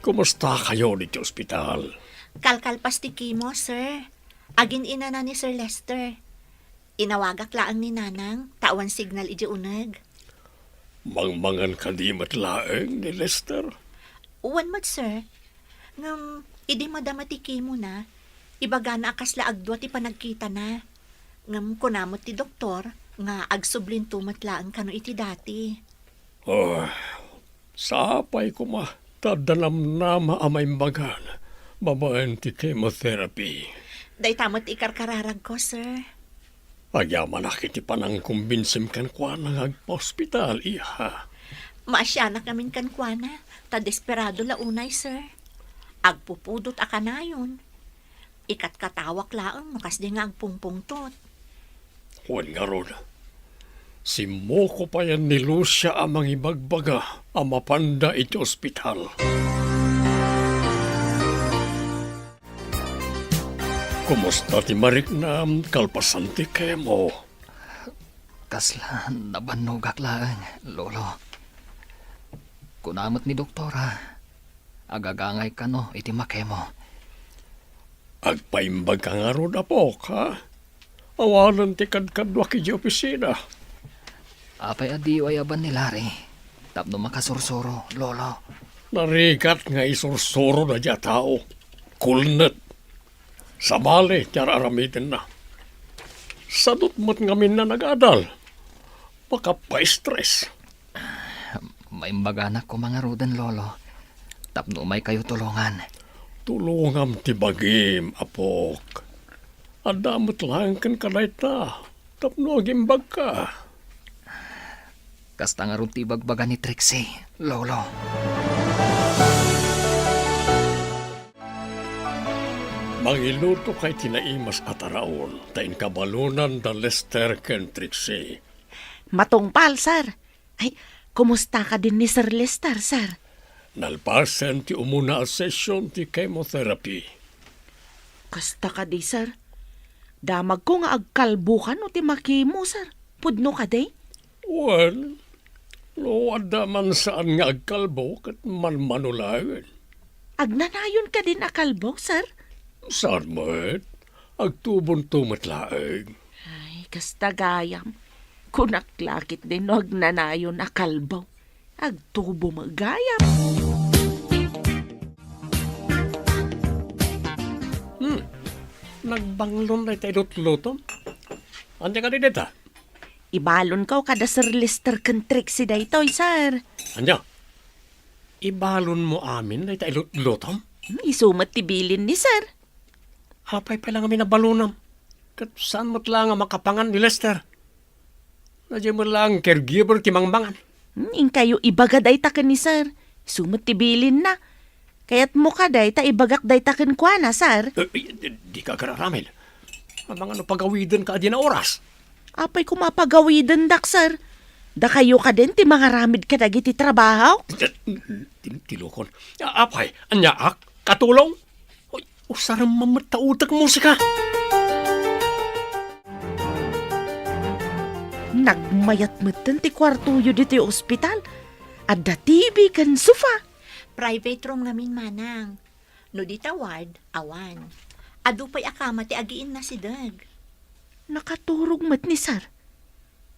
Kumustakayon iti ospital? Kalkalpas ti chemo, sir. Agin-inana ni Sir Lester. Inawagak laeng ni Nanang, ta awan signal idiay uneg. Mangmangan kadi met laeng ni Lester? Wen met, sir. Ngem, idi madama ti chemo na, ibagana a kasla agdua ti panagkitana. Ngem kuna met ti doktor nga agsublinto met laeng kano iti dati. Oh, sapay koma, ta adda namnama a maimbagan babaen ti chemotherapy. Dayta met ti ikarkararagko, sir. Agyamanak iti panangkumbinsim kenkuana nga agpaospital, iha. Maasianak ngamin kenkuana, ta desperado la unay, sir. Agpupudot a kanayon. Ikatkatawak laeng no kasdi nga agpungpungtot. Wen ngarud, simmukopayan ni Lucia a mangibagbaga a mapanda iti ospital. Kumusta ti mariknam kalpasan ti chemo? Kasla nabannogak laeng, Lolo. Kuna met ni doktora, agagangay kano iti makemo. Agpaimbag ka ngarud, apok, ha? Awanen ti kadkaduak idiay opisina. Apay a diyo ayaban ni Larry tapno makasursuro, Lolo? Narigat nga isursuro daydiay a tao. Kulnet. Sabali ti ar-aramidenna. Sadut met ngamin a nagadal. Makapaistres. Maimbaganak koma ngaruden, Lolo, tapno umaykayo tulongan. Tulongam ti bagim, apok. Adda met laeng kenka dayta tapno agimbagka. Kasta ngarud ti ibagbaga ni Trixie, Lolo. Mangilutoka iti naimas a taraon ta inkabalunan da Lester ken Trixie. Matungpal, sir. Ay, kumusta kadin ni Sir Lester, sir? Nalpasen ti umuna a session ti chemotherapy. Kasta kadi, sir? Damagko nga agkalbo kano ti makemo, sir. Pudno kadi? Wen, no adda man saan nga agkalbo, ket manmano laeng. Agnanayon kadin a kalbo, sir? Saan met? Agtubonto met laeng. Ay, kasta gayam. Kunak la ketdi no agnanayon a kalbo. Agtubo met gayam. Hmm. Nagbanglon dayta ilutlutom. Ania kadi dayta? Ibalonko kada Sir Lester ken Trixie daytoy, sir. Ania? Ibalonmo amin dayta ilutlutom? Hmm, isu met ti bilin ni sir. Apay pay la ngamin a balonam? Ket saan met la nga makapangan ni Lester? Daydiay met laeng caregiver ti mangmangan. Hmm, inkayo ibaga dayta ken ni sir. Isu met ti bilinna. Kayatmo kadi ta ibagak dayta kenkuana, sir? Eh, eh, di, dika agar-aramid. Amangan no pagawidenka adina oras. Apay koma pagawidendak, sir? Dakayo kadin ti mangaramid kadagiti trabahok? Ti-, tilokon. A-, apay, aniaak? Katulong? Uy, usarem man met ta utekmo, sika. Nagmayat metten ti kuartoyo ditoy ospital. Adda T V ken sofa. Private room ngamin, manang. No dita ward, awan. Adu pay a kama ti agiinnasideg. Nakaturog met ni sir.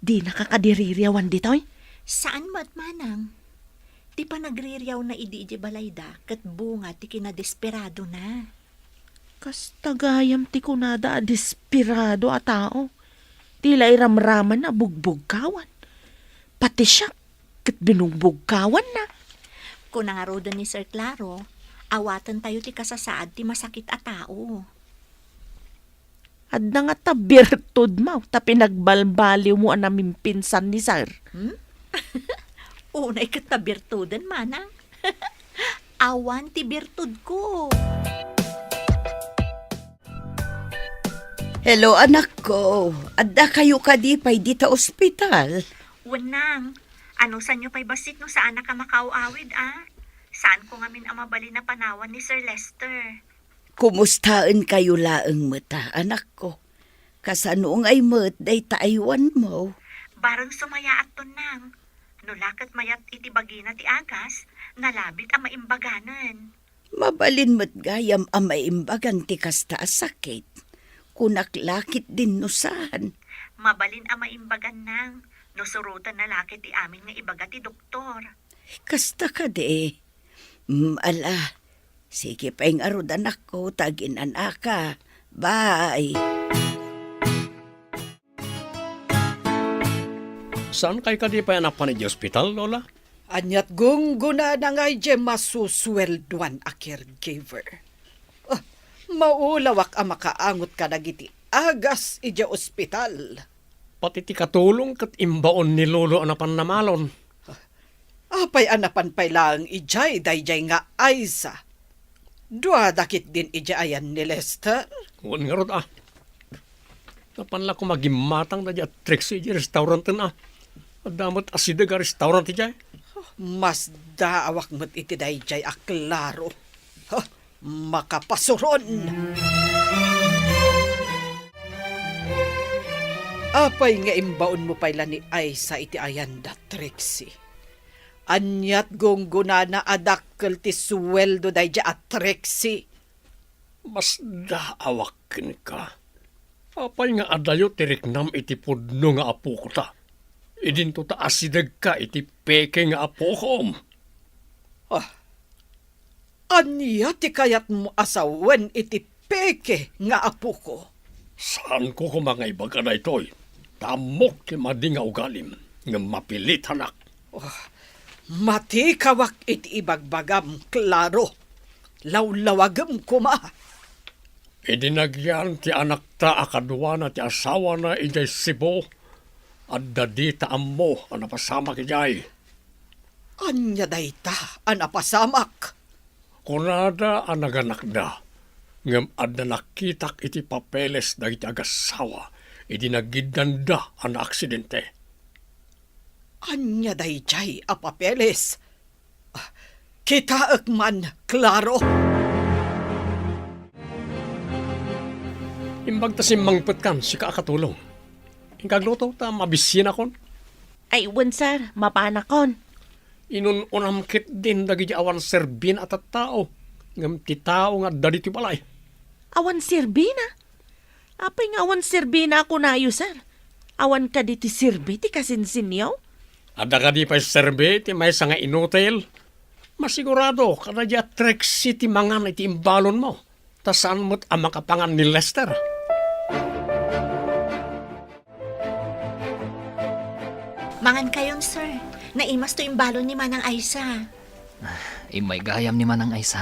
Dinaka kadi ririawan ditoy? Saan met, manang. Ti panagririawna idi idiay balayda ket bunga ti kinadesperadona. Kasta gayam ti kunada a desperado a tao. Ti la iramramanna a bugbugkawan. Pati siak ket binungbugkawanna. Kuna ngaruden ni Sir Claro, awatentayo ti kasasaad ti masakit a tao. Adda ngata birtudmo ta pinagbalbaliwmo a namimpinsan ni sir. Hmm? Unay ket ta birtuden, manang. Awan ti birtudko. Hello, anakko. Adda kayo kadi pay dita ospital? Wen, nang. Anusanyo pay bassit no saanak a makaaw-awid, a? Saanko ngamin a mabalin a panawan ni Sir Lester. Kumustaenkayo laeng met, anakko? Kasano ngay met dayta aywanmo? Bareng sumayaatton, Nang. No la ket mayat iti bagina ti agas, nalabit a maimbaganen. Mabalin met gayam a maimbagan ti kasta a sakit. Kunak la ketdin no saan. Mabalin a maimbagan, Nang, no surotenna la ket ti amin nga ibaga ti doktor. Kasta kadi. Mm, ala. Sige pay ngarud, anakko, ta aginan-aka. Bye. Saankay kadi pay a napan idiay ospital, Lola? Ania't gunggonana nga idiay masusueldoan a caregiver. Ah, maulawak a makaangot kadagiti agas idiay ospital. Pati ti katulong ket imbaon ni Lolo a napan namalon. Apay a napan pay laeng idiay daydiay nga Aiza? Duada ketdin idiay ayan ni Lester? Wen ngarud a. Napan la koma gimmatang daydiay a Trixie idiay restauranten a. Adda met asideg a restaurant idiay. Masdaawak met iti daydiay a klaro. Ha, makapasuron. Apay nga imbaonmo pay la ni Aiza iti ayan da Trixie? Ania't gunggonana a dakkel ti sueldo daydiay a Trixie? Masdaawak kenka. Apay nga adayo ti riknam iti pudno nga apoko ta? Idinto ta asidegka iti peke nga apokom. Ah, ania ti kayatmo a sawen iti peke nga apoko? Saanko koma nga ibaga daytoy, ta ammok ti madi nga ugalim, ngem mapilitanak. Oh, matikawak iti ibagbagam, Claro. Lawlawagem koma. Idi nagyan ti anakta a kaduana ti asawana idiay Cebu, adda dita ammo a napasamak idiay. Ania dayta a napasamak? Kunada a naganakda, ngem adda nakitak iti papeles dagiti agassawa idi nagiddanda a naaksidente. Ania daydiay a papeles? Ah, kitaek man, Claro. Imbag ta simmangpetkan, sika a katulong. Inka agluto ta mabisinakon. Ay, wen, sir, mapanakon. Inun-unam ketdin dagiti awan serbina a tattao, ngem ti tao nga adda ditoy balay. Awan serbina? Apay nga awan serbina a kunayo, sir? Awan kadi ti serbi ti kasinsinyo? Adda kadi pay serbi ti maysa nga inutil? Masigurado, kadaydiay a Trixie ti mangan iti imbalonmo, ta saan met a makapangan ni Lester. Mangankayon, sir. Naimas to imbalon ni Manang Aiza. Immay gayam ni Manang Aiza.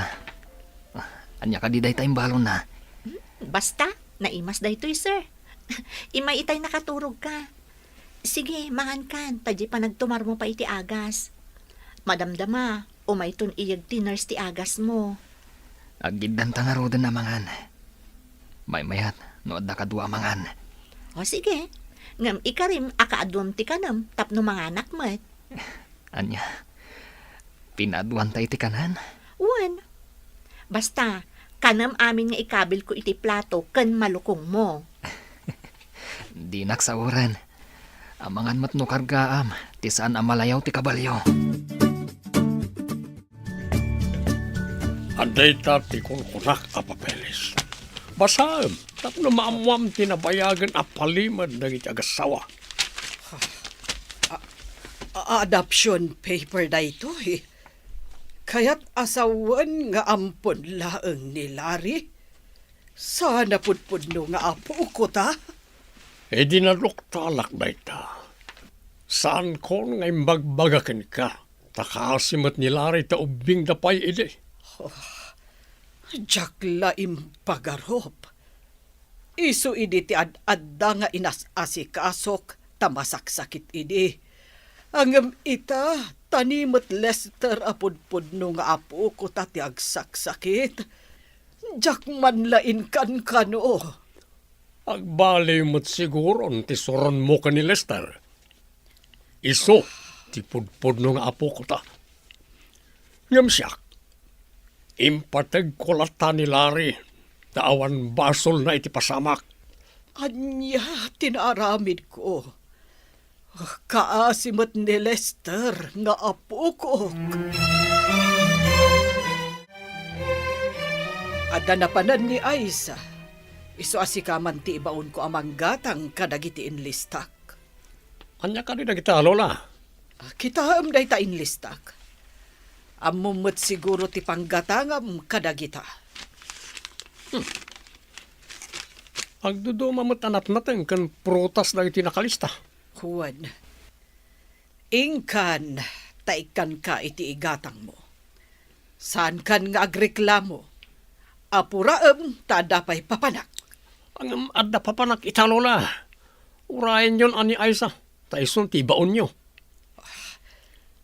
Ania kadi dayta imbalonna? Basta, naimas daytoy, sir. Immay itay nakaturogka. Sige, mangankan, ta diay panagtumarmo pay iti agas. Madamdama, umayton iyeg ti nurse ti agasmo. Aggiddanta ngaruden a mangan. Maymayat no adda kadua a mangan. O sige, ngem ikarim a kaaduam ti kanem tapno manganak met. Ania? Pinaaduanta iti kanan? Wen. Basta, kanem amin nga ikabilko iti plato ken malukongmo. Dinak saoren. Amangan met no kargaam ti saan a malayaw ti kabalio. Adda ita ti kunkunak a papeles. Basaem tapno maammoam ti nabayagen a palimed dagiti agassawa. A-, a-, adoption paper daytoy. Kayat a sawen nga ampon laeng ni Larry? Saan a pudpudno nga apoko ta? Idi naduktalak dayta, saankon nga imbagbaga kenka, ta kaasi met ni Larry ta ubbingda pay idi. Oh, diak la impagarup. Isu idi ti ad-adda nga inas-asikasok ta masaksakit idi. Ngem ita, ta ni met Lester a pudpudno nga apoko ta ti agsaksakit. Diak man la inkankano. Agbaliw met siguron ti suronmo ken ni Lester. Isu ti pudpudno nga apoko ta. Ngem siak, Impategko latta ni Larry ta awan basolna iti pasamak. Ania ti naaramidko? Kaasi met ni Lester nga apokok. Adda napanan ni Aiza. Isu a sika man ti ibaonko a manggatang kadagiti inlistak. Ania kadi dagita, Lola? Ah, kitaem dayta inlistak. Ammom met siguro ti panggatangam kadagita. Hmm. Agduduma met a natnateng ken prutas dagiti nakalista. Wen, inkan ta ikkanka iti igatangmo. Saankan nga agreklamo. Apuraem ta adda pay papanak. Ngem adda papanak ita, Lola. Urayenyon a ni Aiza, ta isun ti ibaonyo.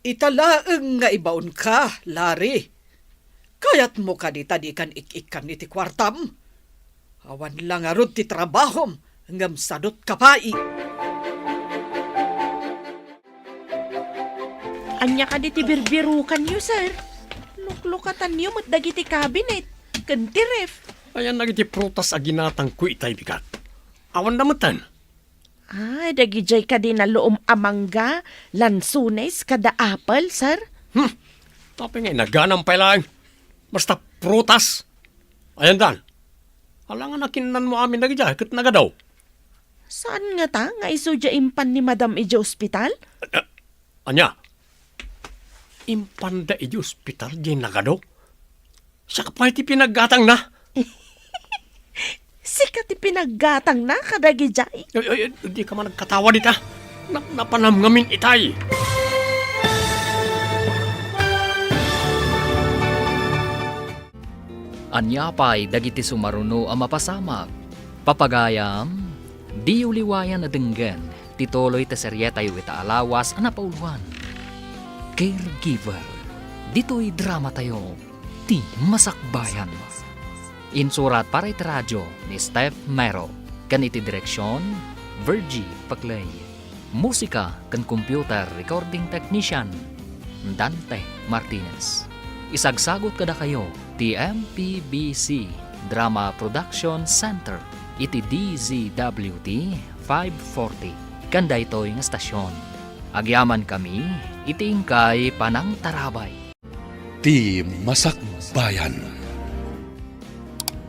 Ita laeng nga ibaonka, Larry. Kayatmo kadi ta dikan ik-ikkan iti kuartam? Awan la ngarud ti trabahom, ngem sadut ka pay. Ania kadi ti birbirukanyo, sir? Luklukatanyo met dagiti cabinet ken ti ref. Ayan dagiti prutas a ginatangko itay bigat. Awan da metten. Ah, dagidiay kadi naluom a mangga, lansones, kada apple, sir? Hmm. Apay nga inaganam pay laeng? Basta prutas. Ayan dan. Alangan a kinnanmo amin dagidiay ket nagadaw. Saan ngata nga isu diay impan ni Madam idiay ospital? Ania? Impanda idiay ospital diay nagado? Siak pay ti pinaggatangna. Sika ti pinaggatangna kadagidiay? Ay, ay, ay, dika man agkatawa dita. Na-, napanam ngamin itay. Ania pay dagiti sumaruno a mapasamak? Papagayam, diyo liwayan a denggen ti tuloy ti serietayo ita a lawas a napauluan, Caregiver. Ditoy dramatayo, ti masakbayan. Insurat para iti radio ni Steph Mero, ken iti direksion, Virgie Paclay. Musika ken computer recording technician, Dante Martinez. Isagsagut kadakayo ti M P B C Drama Production Center iti D Z W T five forty ken daytoy nga stasyon. Agyamankami iti inkay panangtarabay. Ti masakbayan.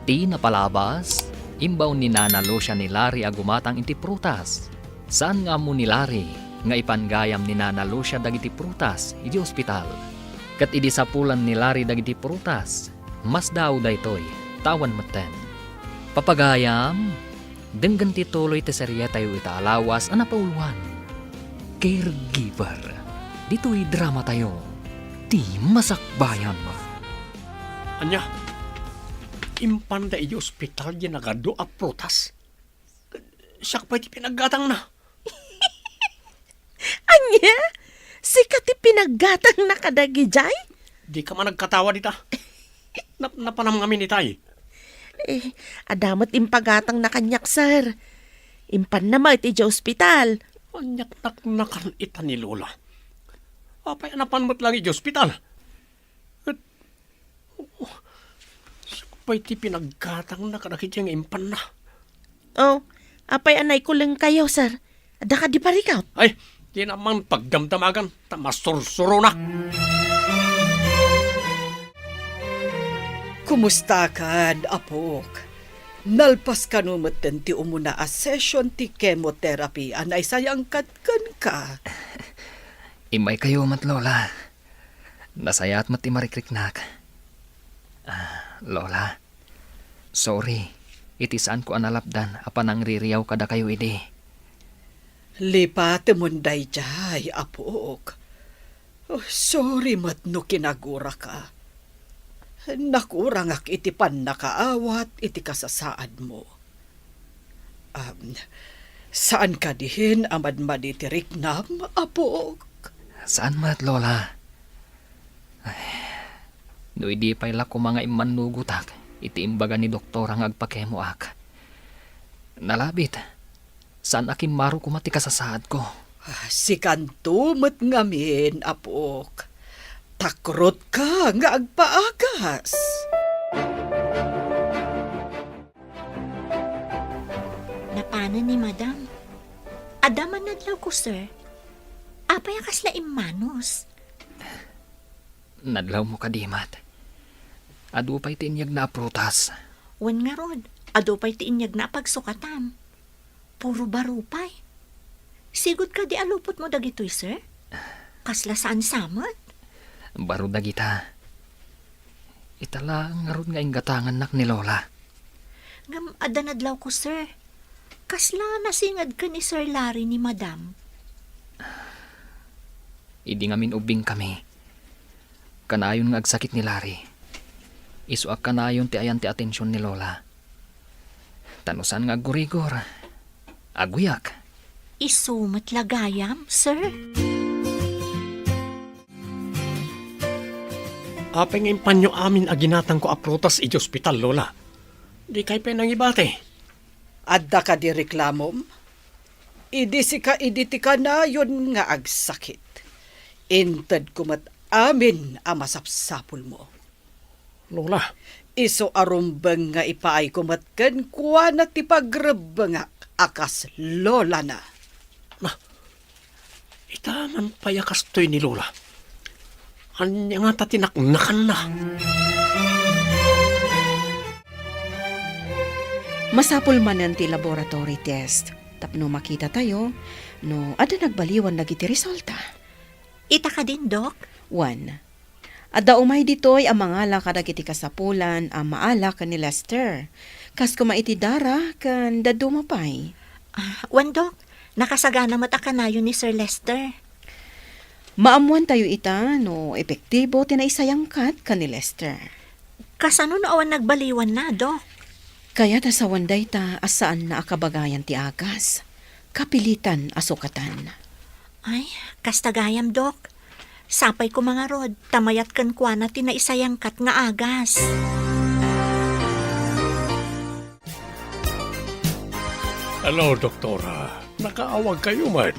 Ti napalabas, imbaon ni Nana Lucia ni Larry a gumatang iti prutas. Saan nga ammo ni Larry nga ipanggayam ni Nana Lucia dagiti prutas idi ospital. Ket idi sapulan ni Larry dagiti prutas, masdaaw daytoy, ta awan metten. Papagayam, denggen ti tuloy ti serietayo ita a lawas a napauluan, Caregiver. Ditoy dramatayo, ti masakbayan. Ania? Impanda idi ospital diay nagadu a prutas? Siak pay ti pinaggatangna. Ania? Sika ti pinaggatangna kadagidiay? Dika man agkatawa dita. Nap-, napanam ngamin itay. Eh, adda met impagatangna kaniak, sir. Impanna met idiay ospital. Ania't naknakan ita ni Lola? Apay a napan met laeng idiay ospital? Ket, oh, siak pay ti pinaggatangna kadagiti nga impanna. Oh, apay a naikulengkayo, sir? Adda kadi parikut? Ay, dina man pagdamdamagan, ta masursuronak. Kumustakan, apok? Nalpas kano metten ti umuna a session ti chemotherapy a naisayangkan kenka? Immaykayo met, Lola. Nasayaat met ti marikriknak. Ah, Lola, sorry iti saanko a nalapdan a panangririaw kadakayo idi. Lipatemon daydiay, apok. Oh, sorry met no kinaguraka. Nakurangak iti pannakaawat iti kasasaadmo. Am, saan kadi a madmadi ti riknam, apok? Saan met, Lola. Ay, no idi pay la koma nga immannugotak iti imbaga ni doktora nga agpakemoak. Nalabit, saan a kimmaro koma ti kasasaadko. Ah, sikanto met ngamin, apok. Takrotka nga agpaagas. Ano ni Madam? Adda man nadlawko, sir. Apay a kasla immanus? Nadlawmo kadi met. Adu pay ti inyegna a prutas. Wen ngarud, adu pay ti inyegna a pagsukatan. Puro baro pay. Sigud kadi a lupotmo dagitoy, sir? Kasla saan sa met? Baro dagita. Ita laeng ngarud nga inggatangannak ni Lola. Ngem adda nadlawko, sir. Kasla nasinged ken ni Sir Larry ni Madam? Idi ngamin ubbingkami, kanayon nga agsakit ni Larry. Isu a kanayon ti ayan ti atension ni Lola. Ta no saan nga aggurigor, agguyak. Isu met la gayam, sir? Apay nga impanyo amin a ginatangko a prutas iti ospital, Lola? Dikay pay nangibati. Adda kadi reklamom? Idi sika idi ti kanayon nga agsakit. Intedko met amin a masapsapulmo. Lola. Isu a rumbeng nga ipaayko met kenkuana ti pagrebbengak a kas lolana. Na, ita man pay a kastoy ni Lola. Ania ngata ti naknakanna? Masapul manen ti laboratory test tapno makitatayo no adda nagbaliwan dagiti resulta. Ita kadin, Dok? Wen, adda umay ditoy a mangala kadagiti kasapulan a maala ken ni Lester, kas koma iti dara ken dadduma pay. Ah, wen, Dok, nakasagana met a kanayon ni Sir Lester. Maammoantayo ita no epektibo ti naisayangkat ken ni Lester. Kasano no awan nagbaliwanna, Dok? Kayat a sawen dayta a saanna a kabagayan ti agas. Kapilitan a sukatan. Ay, kasta gayam, Dok. Sapay koma ngarud, ta mayat kenkuana ti naisayangkat nga agas. Hello, Doktora. Nakaawagkayo met?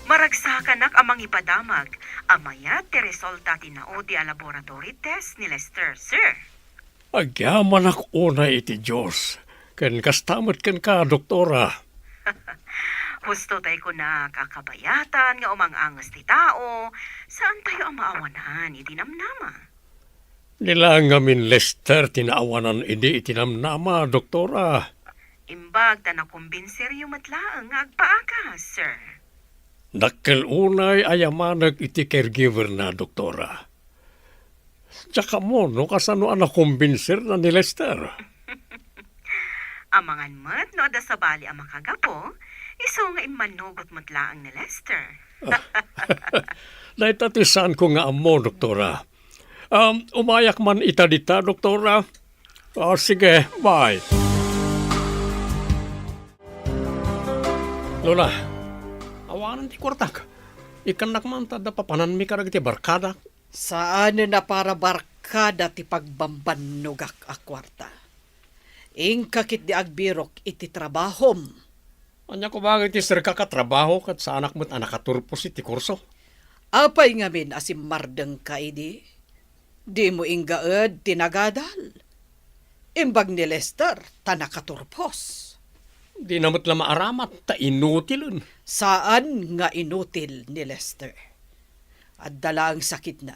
Maragsakanak a mangipadamag a mayat ti resulta ti naudi a laboratory test ni Lester, sir. Agyamanak unay iti Dios, ken kasta met kenka, Doktora. Husto tay kunak a kabayatan nga umang-anges ti tao, saantayo a maawanan iti namnama. Ni la ngamin Lester ti naawanan idi iti namnama, Doktora. Imbag ta nakumbinseryo met laeng nga agpaagas, sir. Dakkel unay a yamanek iti caregiver na, Doktora. Diak ammo no kasano a nakumbinserna ni Lester. Amangan met no adda sabali a makagapu, isu nga immanugot met laeng ni Lester. Dayta ti saanko nga ammo, Doktora. Um, umayak man ita dita, Doktora. Ah, sige, bye. Lola, awanan ti kuartak. Ikkannak man ta adda papananmi kadagiti barkadak. Saanen a para barkada ti pagbambannogak a kuarta. Inka ketdi agbirok iti trabahom. Ania koma iti serkak a trabaho ket saanak met a nakaturpos iti kurso? Apay ngamin a simmardengka idi? Dimo inggaed ti nagadal. Imbag ni Lester ta nakaturpos. Dina met la maaramat ta inutilen. Saan nga inutil ni Lester. Adda laeng sakitna.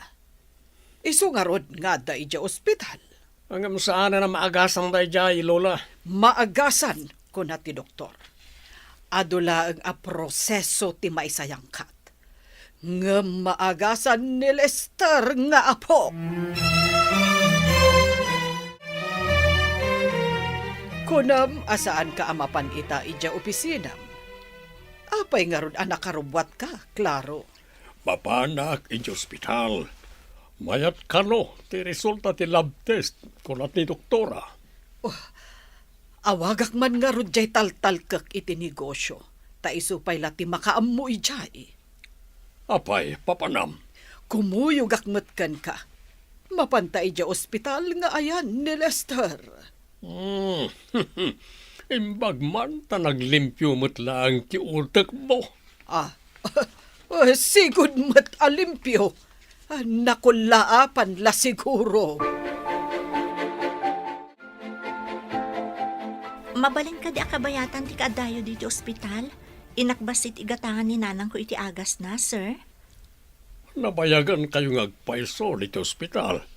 Isu ngarud nga adda idiay ospital. Ngem saanen a maagasan daydiay, Lola. Maagasan, kuna ti doktor. Adu laeng a proseso ti maisayangkat. Ngem maagasan ni Lester nga apo. Kunam a saanka a mapan ita idiay opisinam. Apay ngarud a nakarubbuatka, Claro? Mapanak idiay ospital. Mayat kano ti resulta ti lab test, kuna ti doktora. Oh, awagak man ngarud diay taltalkek iti negosio, ta isu pay la ti makaammo idiay. Apay, papanam? Kumuyogak met kenka. Mapanta idiay ospital nga ayan ni Lester. Hmm. Imbag man ta naglimpio met laeng ti utekmo. Ah, sigud met a limpio. Ah, nakullaapan la siguro. Mabalin kadi a kabayatan ti kaaddayo ditoy ospital? Inakbas iti igatangan ni nanangko iti agasna, sir. Nabayagan kayo nga agpayso ditoy ospital.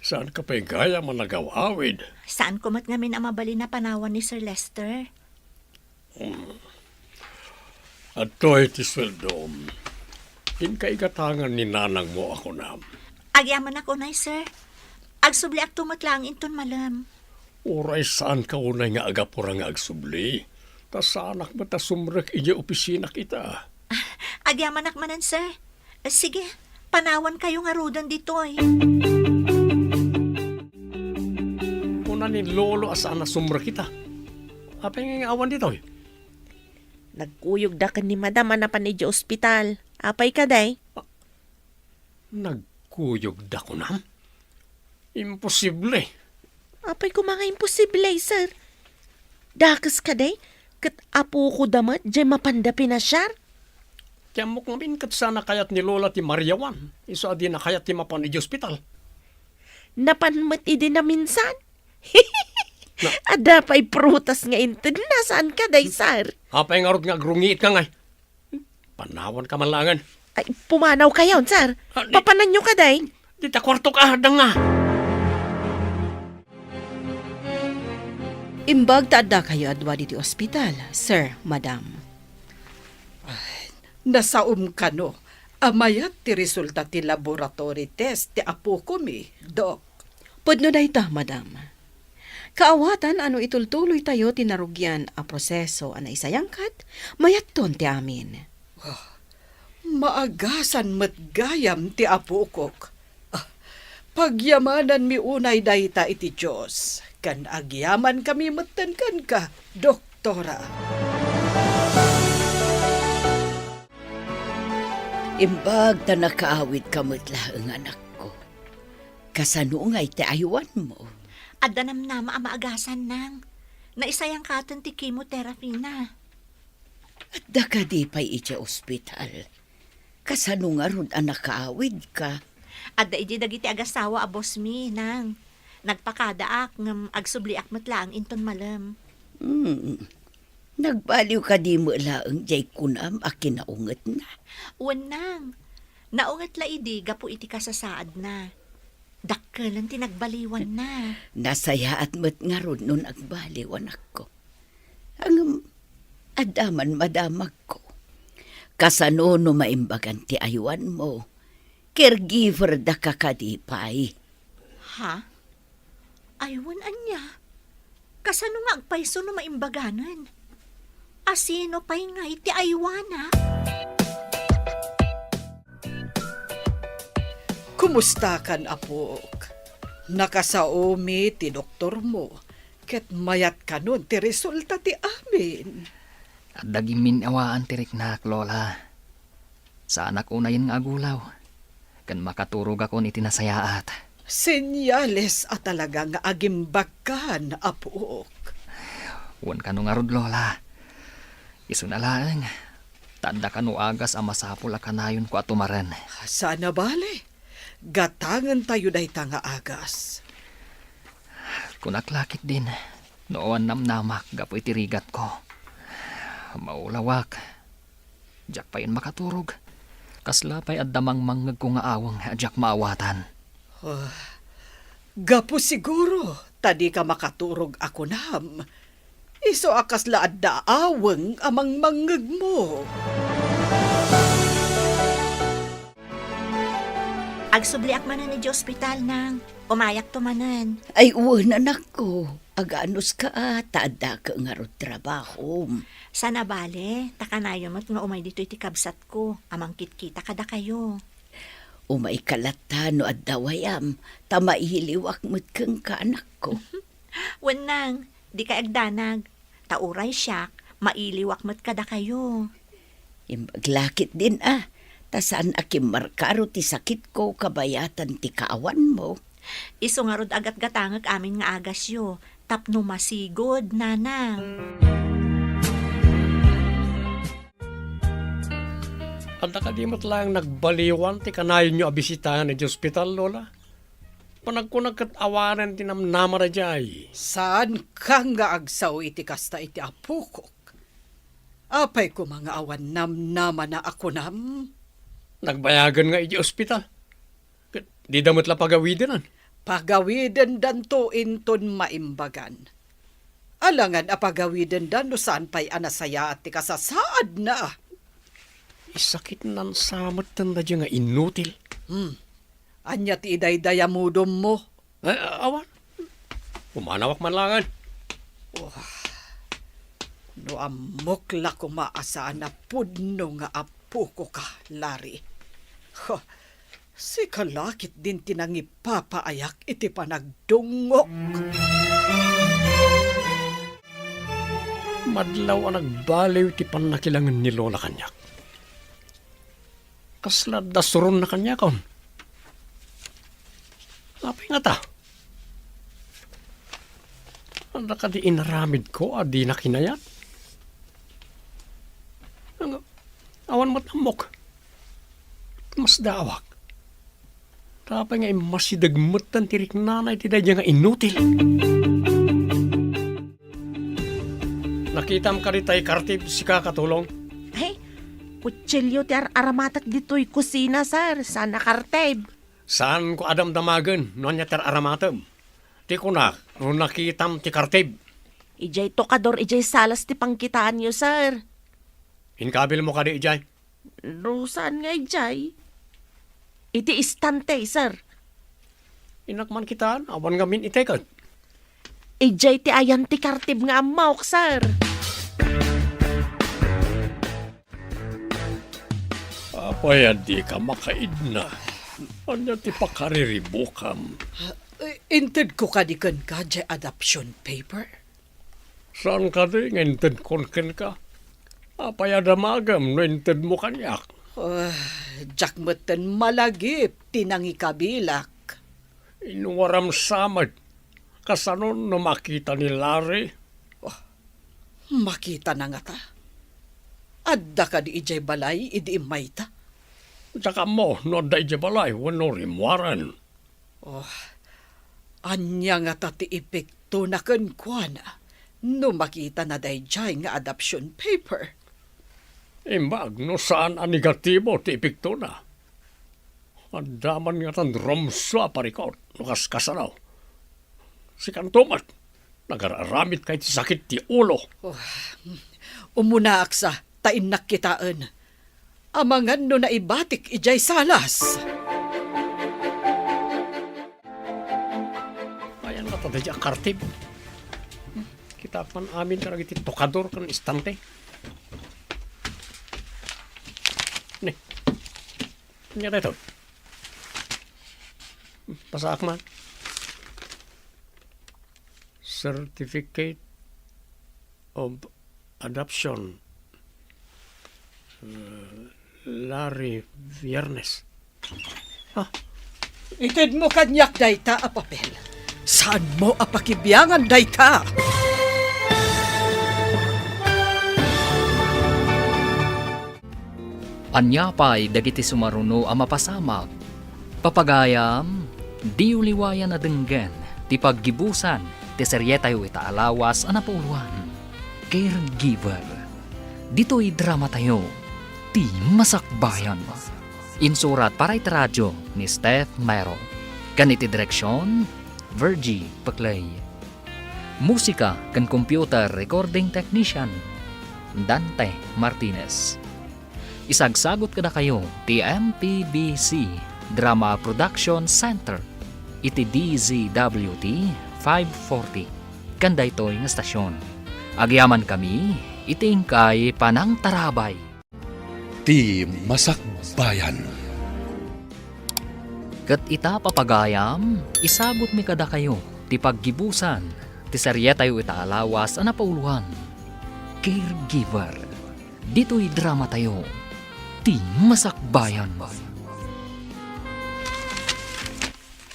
Saan ka pay gayam a nagaw-awid? Saan ko met ngamin a mabalin a panawan ni Sir Lester. Hmm. Adtoy ti sueldom. Inka igatangan ni nanangmo a kunam. Agyamanak unay, sir. Agsubliakto met laeng inton malem. Uray saan ka unay nga agapura nga agsubli, ta saanak met a sumrek idiay opisinak ita. Agyamanak manen, sir. Sige, panawan kayo ngaruden ditoy. Kuna ni Lolo a saan a sumrek ita. Apay nga awan ditoy? Nagkuyogda ken ni Madam a napan idiay ospital. Apay kadi? Nagkuyogda kunam? Imposible. Apay koma nga imposible, sir? Dakes kadi? Ket apokoda met, diay mapanda pinasiar? Ti ammok ngamin ket saan a kayat ni Lola ti mariawan, isu a dina kayat ti mapan idiay ospital. Napan met idi naminsan? Na- Adda pay prutas nga intedna, saan kadi, sir? Apay ngarud nga agrungiit ka ngay? Panawan ka man laengen. Ay, pumanaw kayo, sir. Ah, di- Papananyo kadi? Dita kuartok, adda nga. Imbag ta adda kayo a dua ditoy ospital, sir, madam. Ay, nasaom kano a mayat ti resulta ti laboratory test ti apokomi, Dok. Pudno dayta, madam. Kaawatan a no itultuloytayo ti narugian a proseso a naisayangkat, mayatton ti amin. Ah, maagasan met gayam ti apokok. Ah, pagyamananmi unay dayta iti Dios, ken agyamankami metten kenka, Doktora. Imbag ta nakaawidka met laeng, anakko. Kasano ngay ti aywanmo? Adda namnama a maagasan, nang. Naisayangkaten ti chemotherapy na. Adda kadi pay idiay ospital? Kasano ngarud a nakaawidka? Adda idi dagiti agasawa a boss mi, nang. Nagpakadaak ngem agsubliak met laeng inton malem. Hmm. Nagbaliw kadi met laeng diay kunam a kinaungetna? Wen, nang. Naunget la idi gapu iti kasasaadna. Dakkelen ti nagbaliwanna. Nasayaat met ngarud no nagbaliw, anakko. Ngem, adda man madamagko. Kasano no maimbagan ti aywanmo? Caregiver daka kadi pay? Ha? Aywan ania? Kasano nga agpayso no maimbaganen? A sino pay ngay ti aywana? Kumustakan, apok? Nakasaomi ti doktormo, ket mayat kanon ti resulta ti amin. Adda gimmin-awaan ti riknak, Lola. Saanak unayen nga agulaw, ken makaturogakon iti nasayaat. Senyales a talaga nga agimbagkan, apok. Wen kano ngarud, Lola. Isuna laeng, ta adda kano agas a masapul a kanayonko a tumaren. Saan a bale. Gatangentayo dayta nga agas. Kunak la ketdin, no awan namnamak gapu iti rigatko. Maulawak. Diak payen makaturog. Kasla pay adda mangmangngegko nga aweng a diak maawatan. Ah, gapu siguro ta dika makaturog a kunam. Isu a kasla adda aweng a mangmangngegmo. Agsubliak manen idiay ospital, nang. Umayakto manen. Ay, wen, anakko. Aganuska a, ta addaka ngarud trabahom. Saan a bale, ta kanayon met nga umay ditoy ti kabsatko a mangkitkita kadakayo. Umayka latta no adda wayam, ta mailiwak met kenka, anakko. Wen, nang, dikay agdanag. Ta uray siak, mailiwak met kadakayo. Imbag la ketdin a, ta saan a kimmarkaro ti sakitko kabayatan ti kaawanmo. Isu ngarud a gatgatangek amin nga agasyo, tapno masigud, nanang. Adda kadi met laeng nagbaliwan ti kanayonyo a bisitaen idiay ospital, Lola? Panagkunak ket awanen ti namnamada jay. Saanka nga agsao iti kasta iti apokok. Apay koma nga awan namnamana a kunam? Nagbayagen nga idiay ospital. Ket dida met la pagawidenan. Pagawidendanto inton maimbagan. Alangan a pagawidenda no saan pay a nasayaat ti kasasaadna. Isakitnan sa metten daydiay nga inutil. Hmm. Ania ti idaydayamudonmo? Eh, awan. Pumanawak man laengen. Wah, no ammok la koma a saan a pudno nga apokoka, Larry. Huh, sika la ketdin ti nangipapaayak iti panagdungngok. Madlaw a nagbaliw ti pannakilangen ni Lola kaniak. Kasla adda suronna kaniakon. Apay ngata? Adda kadi inaramidko a dina kinayat? Ang-, awan met ammok. Masdaawak. Apay nga immasideg metten ti riknana iti daydiay nga inutil? Nakitam kadi tay kartib, sika, Katulong? Ay, kutsilio ti ar-aramatek ditoy kusina, sir. Saan a kartib. Saanko a damdamagen no ania ti ar-aramatem. Ti kunak, no nakitam ti kartib. Idiay tokador, idiay salas ti pangkitaanyo, sir. Inkabilmo kadi idiay? No saan nga idiay? Iti istante, sir. Innak man kitaan, awan ngamin iteket. Idiay ti ayan ti kartib nga ammok, sir. Apay a dika makaidna? Ania ti pakariribukam? Eh, intedko kadi kenka diay adoption paper? Saan kadi nga intedkon kenka? Apay a damagem no intedmo kaniak? Ah, diak metten malagip ti nangikabilak. Inwaram sa met. Kasano no makita ni Larry? Oh, makitana ngata? Adda kadi idiay balay idi immayta? Diak ammo no adda idiay balay wenno rimmuaren. Oh, ania ngata ti epektona kenkuana no makitana daydiay nga adoption paper? Imbag no saan a negatibo ti epektona. Adda man ngatan rumsua a parikut no kaskasano. Sikanto met, nagar-aramidka iti sakit ti ulo. Oh, umunaak sa, ta innak kitaen. Amangan no naibatik idiay salas. Ayan nga, tadadya a kartib. Kitaak man amin kadagiti tokador ken istante. Ne. Ania daytoy? Basaak man. Certificate of Adoption. Uh, Larry Viernes. Ah, itedmo kaniak dayta a papel. Saanmo a pakibiangan dayta? Ania pay dagiti sumaruno a mapasamak? Papagayam, diyo liwayan a denggen ti paggibusan ti serietayo ita a lawas a napauluan, Caregiver. Ditoy dramatayo, Ti Masakbayan. Insurat para iti radio ni Steph Mero, ken iti direksion, Virgie Peclay. Musika ken computer recording technician, Dante Martinez. Isagsagut kadakayo ti M P B C Drama Production Center iti D Z W T five forty ken daytoy nga stasyon. Agyamankami iti inkay panangtarabay. Ti Masakbayan. Ket ita, papagayam, isagutmi kadakayo ti paggibusan ti serietayo ita a lawas a napauluan, Caregiver. Ditoy dramatayo, Ti Masakbayan.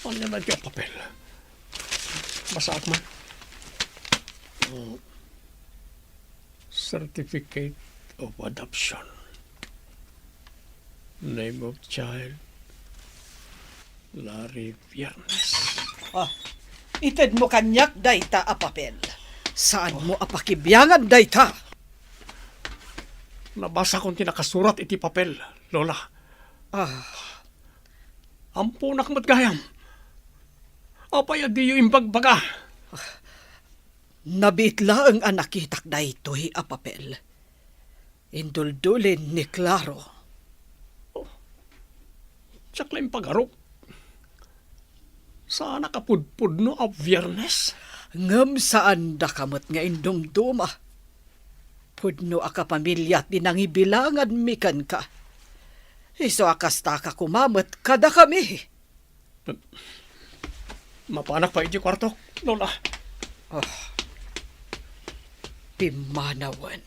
Ania daytoy a papel? Basaak man. Mm. Certificate of adoption. Name of child, Larry Viernes. Ah, itedmo kaniak dayta a papel. Saanmo a pakibiangan dayta. Nabasakon ti nakasurat iti papel, Lola. Ah. Amponak met gayam. Apay a diyo imbagbaga? Nabiit laeng a nakitak daytoy a papel. Induldulin ni Claro. Oh, diak la impagarup. Saanak a pudpudno a Biernes? Ngem saandaka met nga indumduma. Pudno a kapamilya ti nangibilanganmi kenka. Isu a kastaka koma met kadakami. Mapanak pay iti kuartok, Lola. Ah, pimmanawen.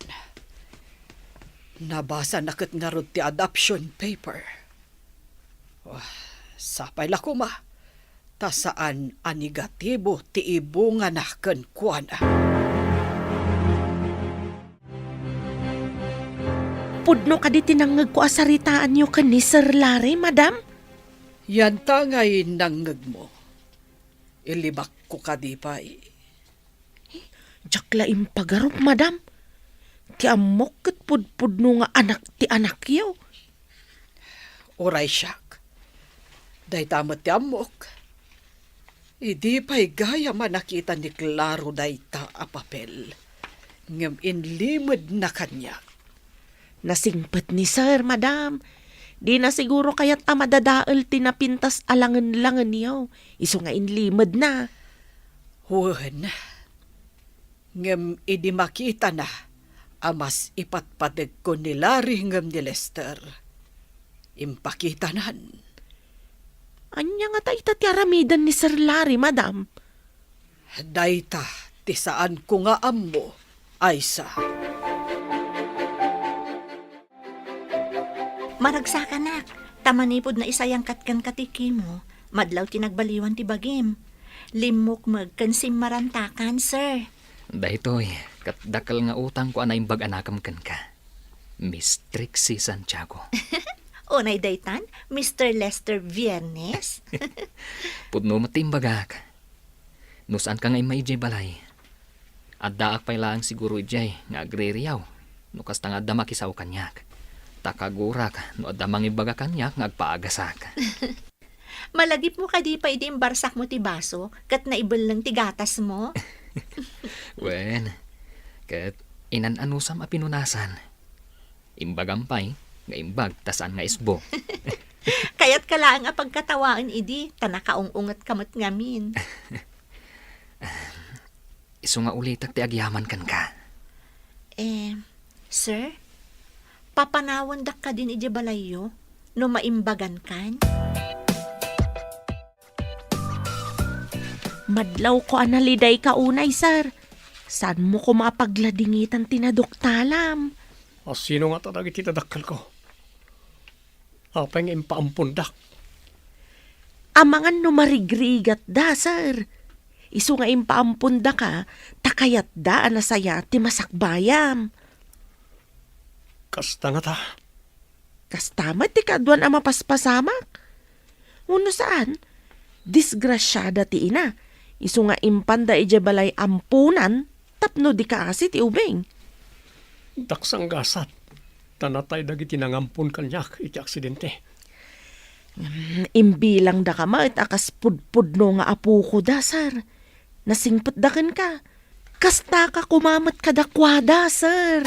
Nabasana ket ngarud ti adoption paper. Ah, sapay la koma, ta saan a negatibo ti ibungana kenkuana. Pudno kadi ti nangngegko a saritaanyo ken ni Sir Larry, madam? Yanta ngay nangngegmo. Ilibakko kadi pay? Diak la impagarup, madam. Ti ammok ket pudpudno nga anak ti anakyo. Uray siak. Dayta met ti ammok. Idi pay gayam a nakita ni Claro dayta a papel, ngem inlimedna kaniak. Nasingpet ni Sir, madam. Dina siguro kayat a madadael ti napintas a langenlangenyo, isu nga inlimedna. Wen, ngem idi makitana a mas ipatpategko ni Larry ngem ni Lester, impakitanan. Ania ngata ita ti aramiden ni Sir Larry, madam? Dayta ti saanko nga ammo, Aisa. Maragsakanak, ta manipud naisayangkat kenka ti chemo, madlaw ti nagbaliwan ti bagim. Limmukmeg ken simmarantakan, sir. Daytoy, ket dakkel nga utangko a naimbag a nakem kenka, Miss Trixie Santiago. Unay daytan, Mister Lester Viernes? Pudno met ti imbagak. No saanka nga immay idiay balay, addaak pay laeng siguro idiay nga agririyaw no kasta nga adda makisao kaniak. Ta kagurak no adda mangibaga kaniak nga agpaagasak. Malagipmo kadi pay idi imbarsakmo ti baso ket naibelleng ti gatasmo? Wen, ket inan-anusam a pinunasan. Imbagam pay nga imbag ta saan nga isbo. Kayatka laeng a pagkatawaen idi ta nakaung-ungetka met ngamin. Isu nga ulitek ti agyaman kenka. Eh, sir, papanawandak kadin idiay balayyo no maimbagankan? Madlawko a nalidayka unay, sir. Saanmo koma a pagladingitan ti naduktalam? A sino ngata dagiti nadakkelko? Apay nga impaampondak? Amangan no marigrigatda, sir. Isu nga impaampondaka, ta kayatda a nasayaat ti masakbayam. Kasta ngata? Kasta met ti kaaduan a mapaspasamak. Wenno saan, disgrasiada ti ina, isu nga impanda idiay balay amponan tapno di kaasi ti ubing. Daksanggasat, ta natay dagiti nangampon kaniak iti aksidente. Ngem imbilangdaka met a kas pudpudno nga apokoda, sir. Nasingpetda kenka. Kastaka koma met kadakuada, sir.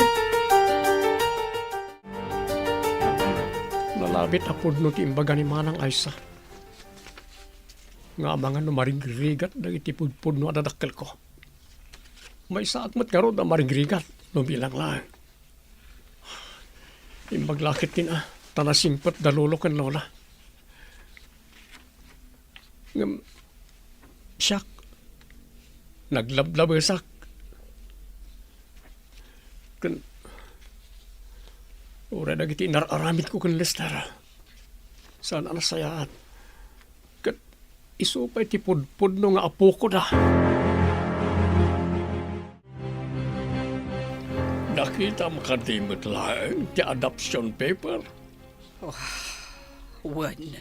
Nalabit a pudno ti imbaga ni Manang Aisa. Nga amangan no marigrigat dagiti pudpudno a dadakkelko. Maysaak met ngarud a marigrigat no bilang laeng. Imbag la ketdin a, ta nasingpet da lolo ken lola. Ngem siak, naglablabesak. Ken uray dagiti inar-aramidko ken Lester, saan a nasayaat. Ket isu pay ti pudpudno nga apokoda. Nakitam kadi met laeng ti adoption paper? Oh, wen.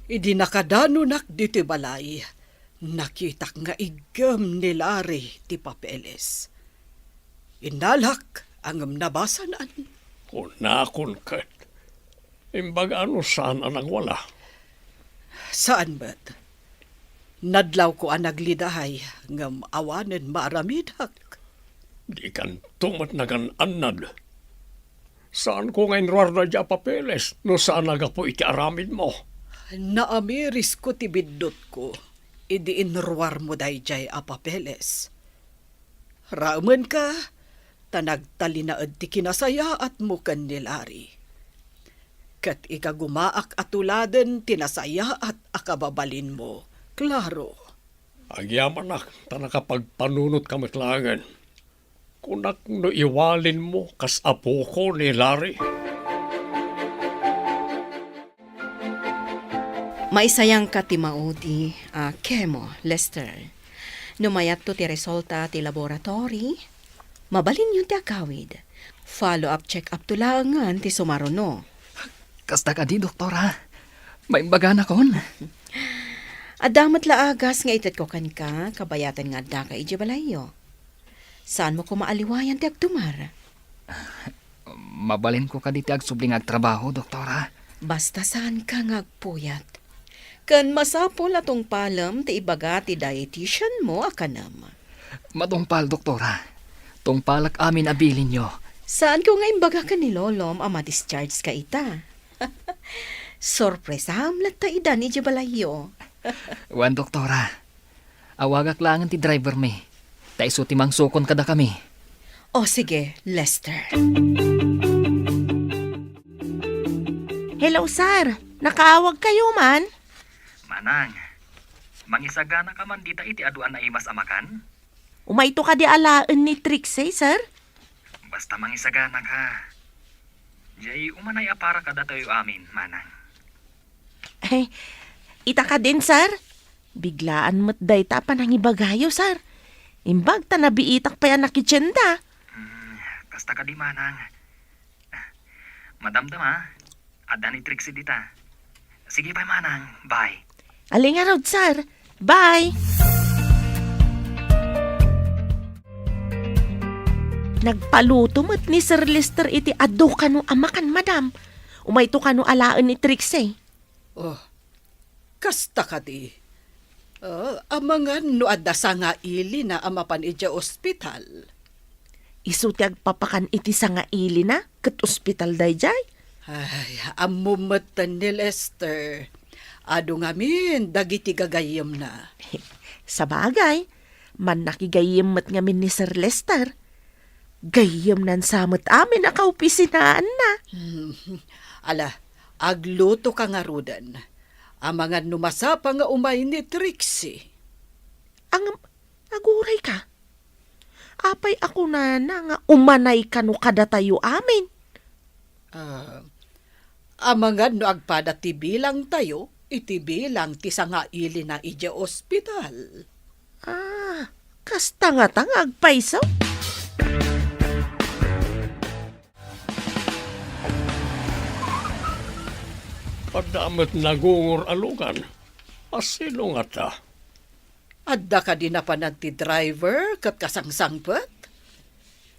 Idi nakadanonak ditoy balay, Nakitak nga iggem ni Larry ti papeles. Innalak, ngem nabasanan. Kunakon ket, imbaga no saan a nagwala. Saan met. Nadlawko a nagliday, ngem awanen maaramidak. Dikanto met nagan-annad. Saanko nga inruar daydiay a papeles no saan a gapu iti aramidmo. Naamirisko ti biddutko idi inruarmo daydiay a papeles. Raemenka, ta nagtalinaed ti kinasayaatmo ken ni Larry. Ket igagumaak a tuladen ti nasayaat a kababalinmo, Claro. Agyamanak ta nakapagpanunotka met laengen. Kunak no iwalinmo kas apoko ni Larry. Maisayangka ti maudi a chemo, Lester. No mayatto ti resulta ti laboratory, mabalinyon ti agawid. Follow-up check-up to laengen ti sumaruno. Kasta kadi, doktora? Maimbaganakon? Adda met la agas nga itedko kenka, kabayatan nga addaka idiay balayyo. Saanmo koma aliwayan ti agtumar? Mabalinko kadi ti agsubli nga agtrabaho, doktora. Basta saanka nga agpuyat. Ken masapul a tungpalem ti ibaga ti dietitian mo a kanem. Matungpal, doktora. Tungpalak amin a bilinyo. Saanko nga imbaga ken ni Lolom a ma-discharge ka ita. Sorpresam latta idan idiay balayyo. Wen, doktora. Awagak laengen ti driver mi. Ta isu ti mangsukon kadakami. O sige, Lester. Hello, sir. Nakaawagkayo man? Manang, mangisaganaka man dita iti adu a naimas a makan? Umayto kadi alaen ni Trixie, sir? Basta mangisaganaka. Jay, umanay a para kadatayo amin, Manang. Eh, ita kadin, sir? Biglaan met dayta a panangibagayo, sir. Imbag ta nabiitak pay a nakitienda. Hmm, kasta kadi, Manang. Madamdama, adda ni Trixie dita. Sige pay, Manang. Bye. Ali ngarud, sir. Bye. Nagpaluto met ni Sir Lester iti adu kano a makan, madam. Umayto kano alaen ni Trixie. Oh, kasta kadi. Ah, amangan no adda sangailina a mapan idiay ospital. Isu ti agpapakan iti sangailina ket ospital daydiay? Ay, ammom metten ni Lester. Adu ngamin dagiti gagayyemna. Sabagay, mannakigayyem met ngamin ni Sir Lester. Gayyemnan sa met amin a kaopisinaanna. Hmm. Ala, agluto ka ngaruden. Amangan no masapa nga umay ni Trixie. Ang, aguray ka. Apay a kunana nga umanay kano kadatayo amin? Ah, amangan no agpada ti bilangtayo iti bilang ti sangailina idiay ospital. Ah, kasta ngata nga agpayso? Adda met nagungor a lugan. A sino ngata? Adda kadi napanan ti driver ket kasangsangpet?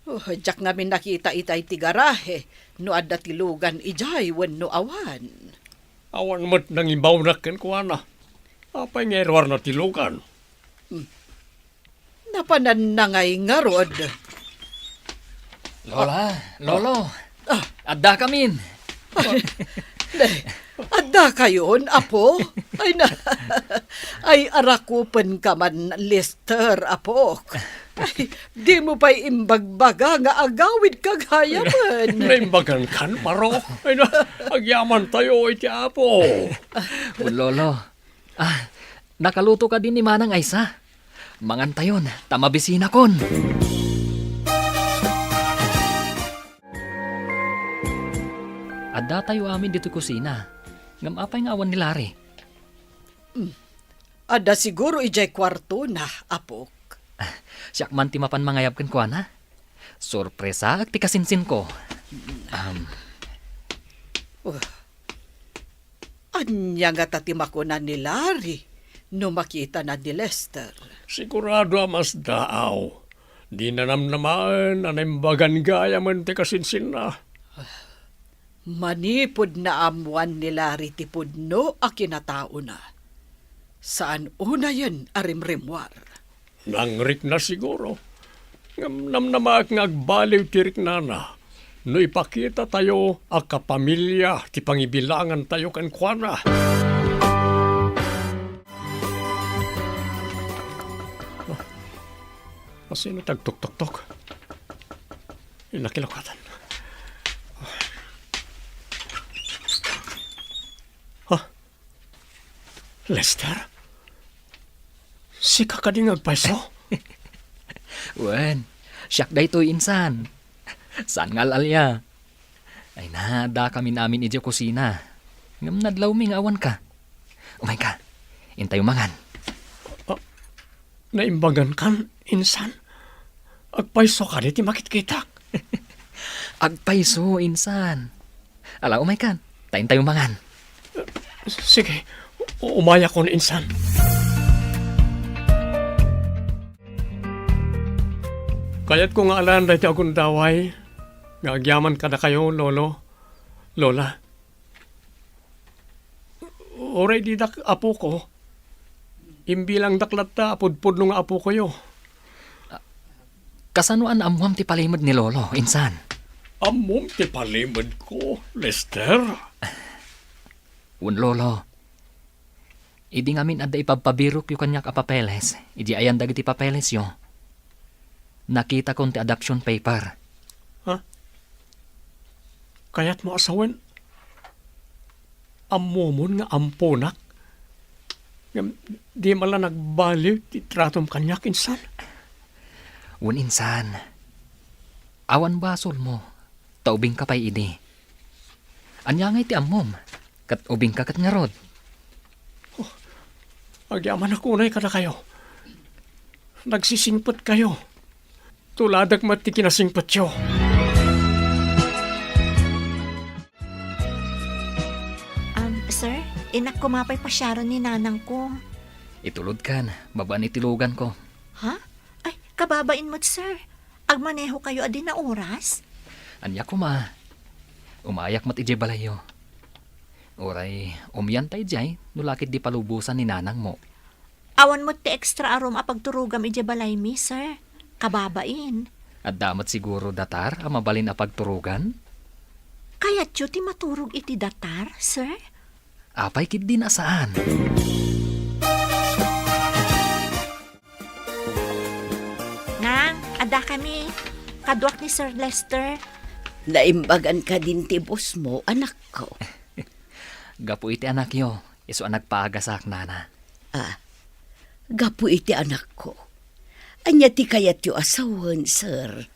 Oh, diak ngamin nakita itay ti garahe no adda ti lugan idiay wenno awan. Awan met nangibawnak kenkuana. Apay nga iruarna ti lugan? Hmm. Napananna ngay ngarud. Lola, Lolo, Ah. Addakamin. Ay, ne, adda kayon, apo? Ay, na, ay, arakupen ka man, Lester, apok. Ay, di mo pa'y imbagbaga nga agawid ka gayamen. Naimbagan kan, Maro? Ay, na, agyaman tayo iti apo. Lolo, ah, nakaluto kadi ni Manang Aysa. Mangantayon, ta mabisinakon. Addatayo amin ditoy kusina. Ngem apay nga awan ni Larry? Hmm. Adda siguro idiay kuartona, apok. Siak man ti mapan mangayab kenkuana. Sorpresaak ti kasinsinko. Um. Uh. Ania ngata ti makuna ni Larry no makitana ni Lester. Sigurado a masdaaw. Dina namnamaen a naimbagan gayamen ti kasinsinna. Manipud naammoan ni Larry ti pudno a kinataona, saan unayen a rimrimmuar. Nangrikna siguro. Ngem namnamaek nga agbaliw ti riknana no ipakitatayo a kapamilya ti pangibilangantayo kenkuana. Ah, sino ti agtuktoktok? Nakilokatan. Ah, Lester? Sika kadi nga agpayso? Wen, siak daytoy, insan. Saan nga al-alia? Ay na, addakamin amin idiay kusina. Ngem nadlawmi nga awanka. Umayka, intayo mangan. Ah, naimbagankan, insan? Agpayso kadi ti makitkitak? Agpayso, insan. Ala, umaykan. Ta intayo mangan. Sige, u-, umayakon, insan. Kayatko nga alaen daytoy a gundaway nga agyaman kadakayo, Lolo, Lola. Uray didak apoko, imbilangdak latta a pudpudno nga apokoyo. Kasano a naammoam ti palimed ni Lolo, insan? Ammom ti palimedko, Lester? Wen, Lolo. Idi ngamin adda ipabpabirokyo kaniak a papeles, idi ayan dagiti papelesyo, nakitakon ti adoption paper. Ha? Kayatmo a sawen? Ammomon nga amponak? Ngem di man la nagbaliw ti tratom kaniak, insan? Wen, insan. Awan basolmo, ta ubingka pay idi. Ania ngay ti ammom? Ket ubingka ket ngarud? Oh, agyamanak unay kadakayo. Nagsisingpetkayo. Tuladak met ti kinasingpetyo. Um, sir, innak koma pay pasiaren ni nanangko. Itulodkan, babaen iti luganko. Ha? Ay, kababain met, sir. Agmanehokayo a di naoras? Ania koma? Umayak met idiay balayyo. Uray, umyanta idiay, no la ket di palubosan ni nanangmo. Awan met ti extra a room a pagturogam idiay balaymi, sir. Kababain. Adda met siguro datar a mabalin a pagturogan? Kayatyo ti maturog iti datar, sir? Apay ketdin a saan? Nang, addakami. Kaduak ni Sir Lester. Naimbagan kadin ti bossmo, anakko? Gapu iti anakyo, isu a nagpaagasak, nana. Ah, gapu iti anakko. Ania ti kayatyo a sawen, sir?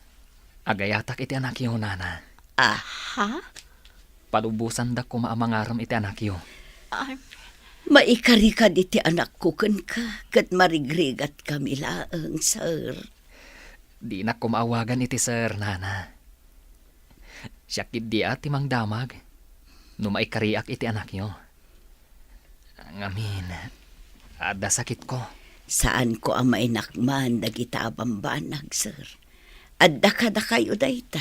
Agayatak iti anakyo, nana. Ah? Ha? Palubosandak koma a mangarem iti anakyo. Ay. Maikari kadi ti anakko kenka, ket marigrigatkami laeng, sir. Dinak koma awagan iti sir, nana. Siak ketdi a ti mangdamag no maikariak iti anakyo. Ngamin, adda sakitko. Saanko a mainakman dagita a bambanag, sir. Adda kadakayo dayta.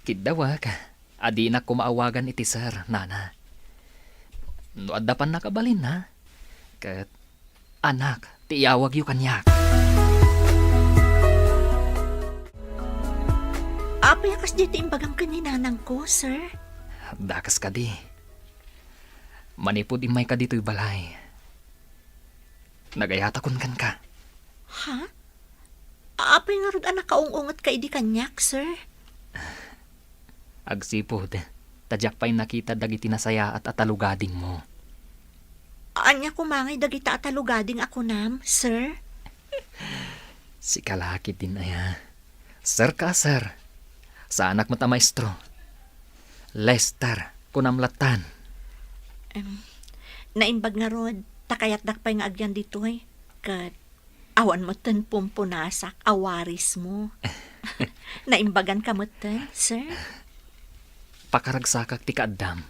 Kiddawak a dinak koma awagan iti sir, nana. No adda pannakabalinna, ket anak ti iyawagyo kaniak. Apay a kasdiay ti imbagam ken ni nanangko, sir? Dakes kadi. Manipud immayka ditoy balay, nagayatakon kenka. Ha? Apay ngarud a nakaung-ungetka idi kaniak, sir? Agsipud ta diak pay nakita dagiti nasayaat a talugadingmo. Ania koma ngay dagita a talugading a kunam, sir? Sika la ketdin aya. Sir ka a sir. Saanak met a maestro. Lester, kunam lattan. Em, naimbag ngarud, ta kayatdak pay nga agyan ditoy. Ket awan metten pumpunasak a warismo. Naimbaganka metten, sir? Pakaragsakak ti kaaddam.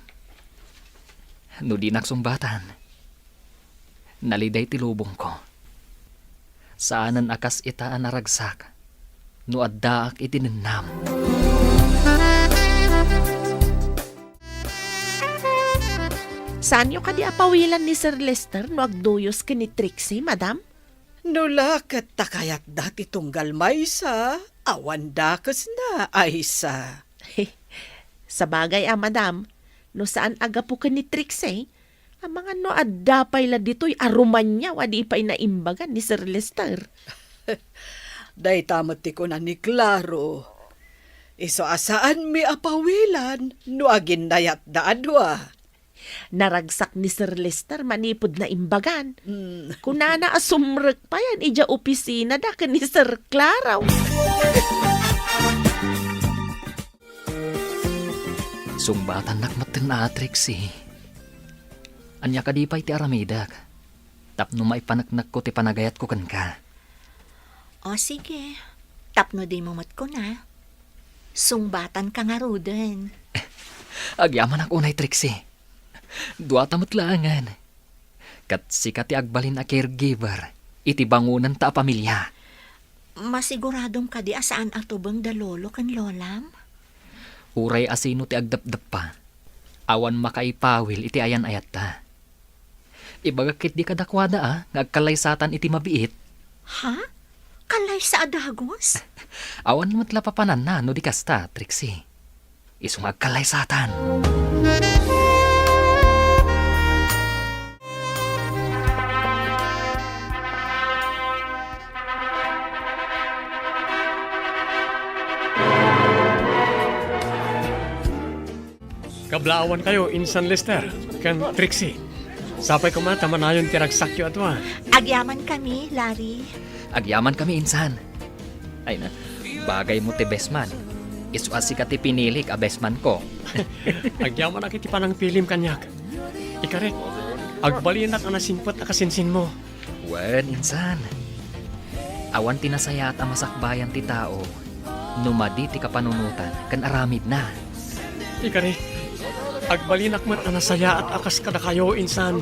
No dinak sungbatan, Naliday ti lubongko. Saanen a kas ita a naragsak no addaak iti nennam. Saanyo kadi a pawilan ni Sir Lester no agduyos ken ni Trixie, madam? No la ket ta kayatda ti tunggal maysa, awan dakesna, Aisa. Sabagay a, madam, no saan a gapu ken ni Trixie, amangan no adda pay la ditoy a rumaniaw a di pay naimbagan ni Sir Lester. Dayta met ti kuna ni Claro. Isu a saanmi a pawilan no aginnayatda a dua. Naragsak ni Sir Lester manipud naimbagan. Mm. Kunana a sumrek payen idiay opisinada ken ni Sir Claro. Sungbatannak metten a, Trixie. Ania kadi pay ti aramidek tapno maipaneknekko ti panagayatko kenka? O sige, tapno dimo met kuna, sungbatanka ngaruden. Agyamanak unay, Trixie. Duata met laengen. Ket sika ti agbalin a caregiver iti bangonanta a pamilia. Masiguradom kadi a saan a tubeng da lolo ken lolam? Uray a sino ti agdepdeppa, awan makaipawil iti ayan-ayatta. Ibagak ketdi kadakuada a nga agkallaysatan iti mabiit. Ha? Kallaysa a dagus? Awan met la papananna no di kasta, Trixie. Isu nga agkallaysatan. Kablaawankayo, Insan Lester ken Trixie. Sapay koma ta manayon ti ragsakyo a dua. Agyamankami, Larry. Agyamankami, Insan. Ay na, bagaymo ti best man. Isu a sika ti pinilik a best man ko. Agyamanak iti panangpilim kaniak. Ikarik, agbalinak a nasimpet a kasinsinmo. Wen, Insan. Awan ti nasayaat a masakbayan ti tao no madi ti kapanunotan ken aramidna. Ikarik, agbalinak met a nasayaat a kas kadakayo, Insan.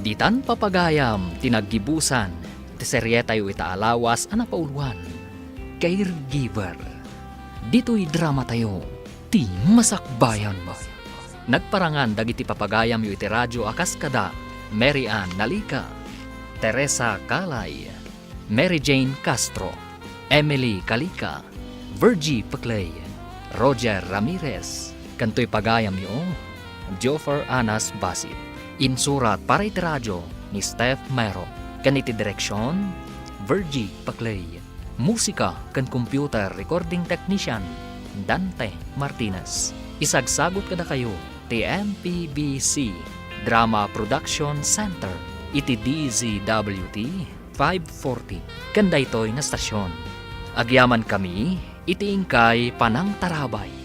Ditan papagayam ti naggibusan ti serietayo ita a lawas a napauloan, Caregiver. Ditoy dramatayo, ti masakbayan. Nagparangan dagiti papagayamyo iti radio a kas kada Mary Ann Nalica, Teresa Calay, Mary Jane Castro, Emily Calica, Virgie Peclay, Roger Ramirez, ken toy pagayamyo, Joffer Anas Basit. Insurat para iti radio ni Steph Mero, ken iti direksion, Virgie Peclay. Musika ken computer recording technician, Dante Martinez. Isagsagut kadakayo ti M P B C Drama Production Center iti D Z W T five forty ken daytoy nga stasyon. Agyamankami iti inkay panangtarabay.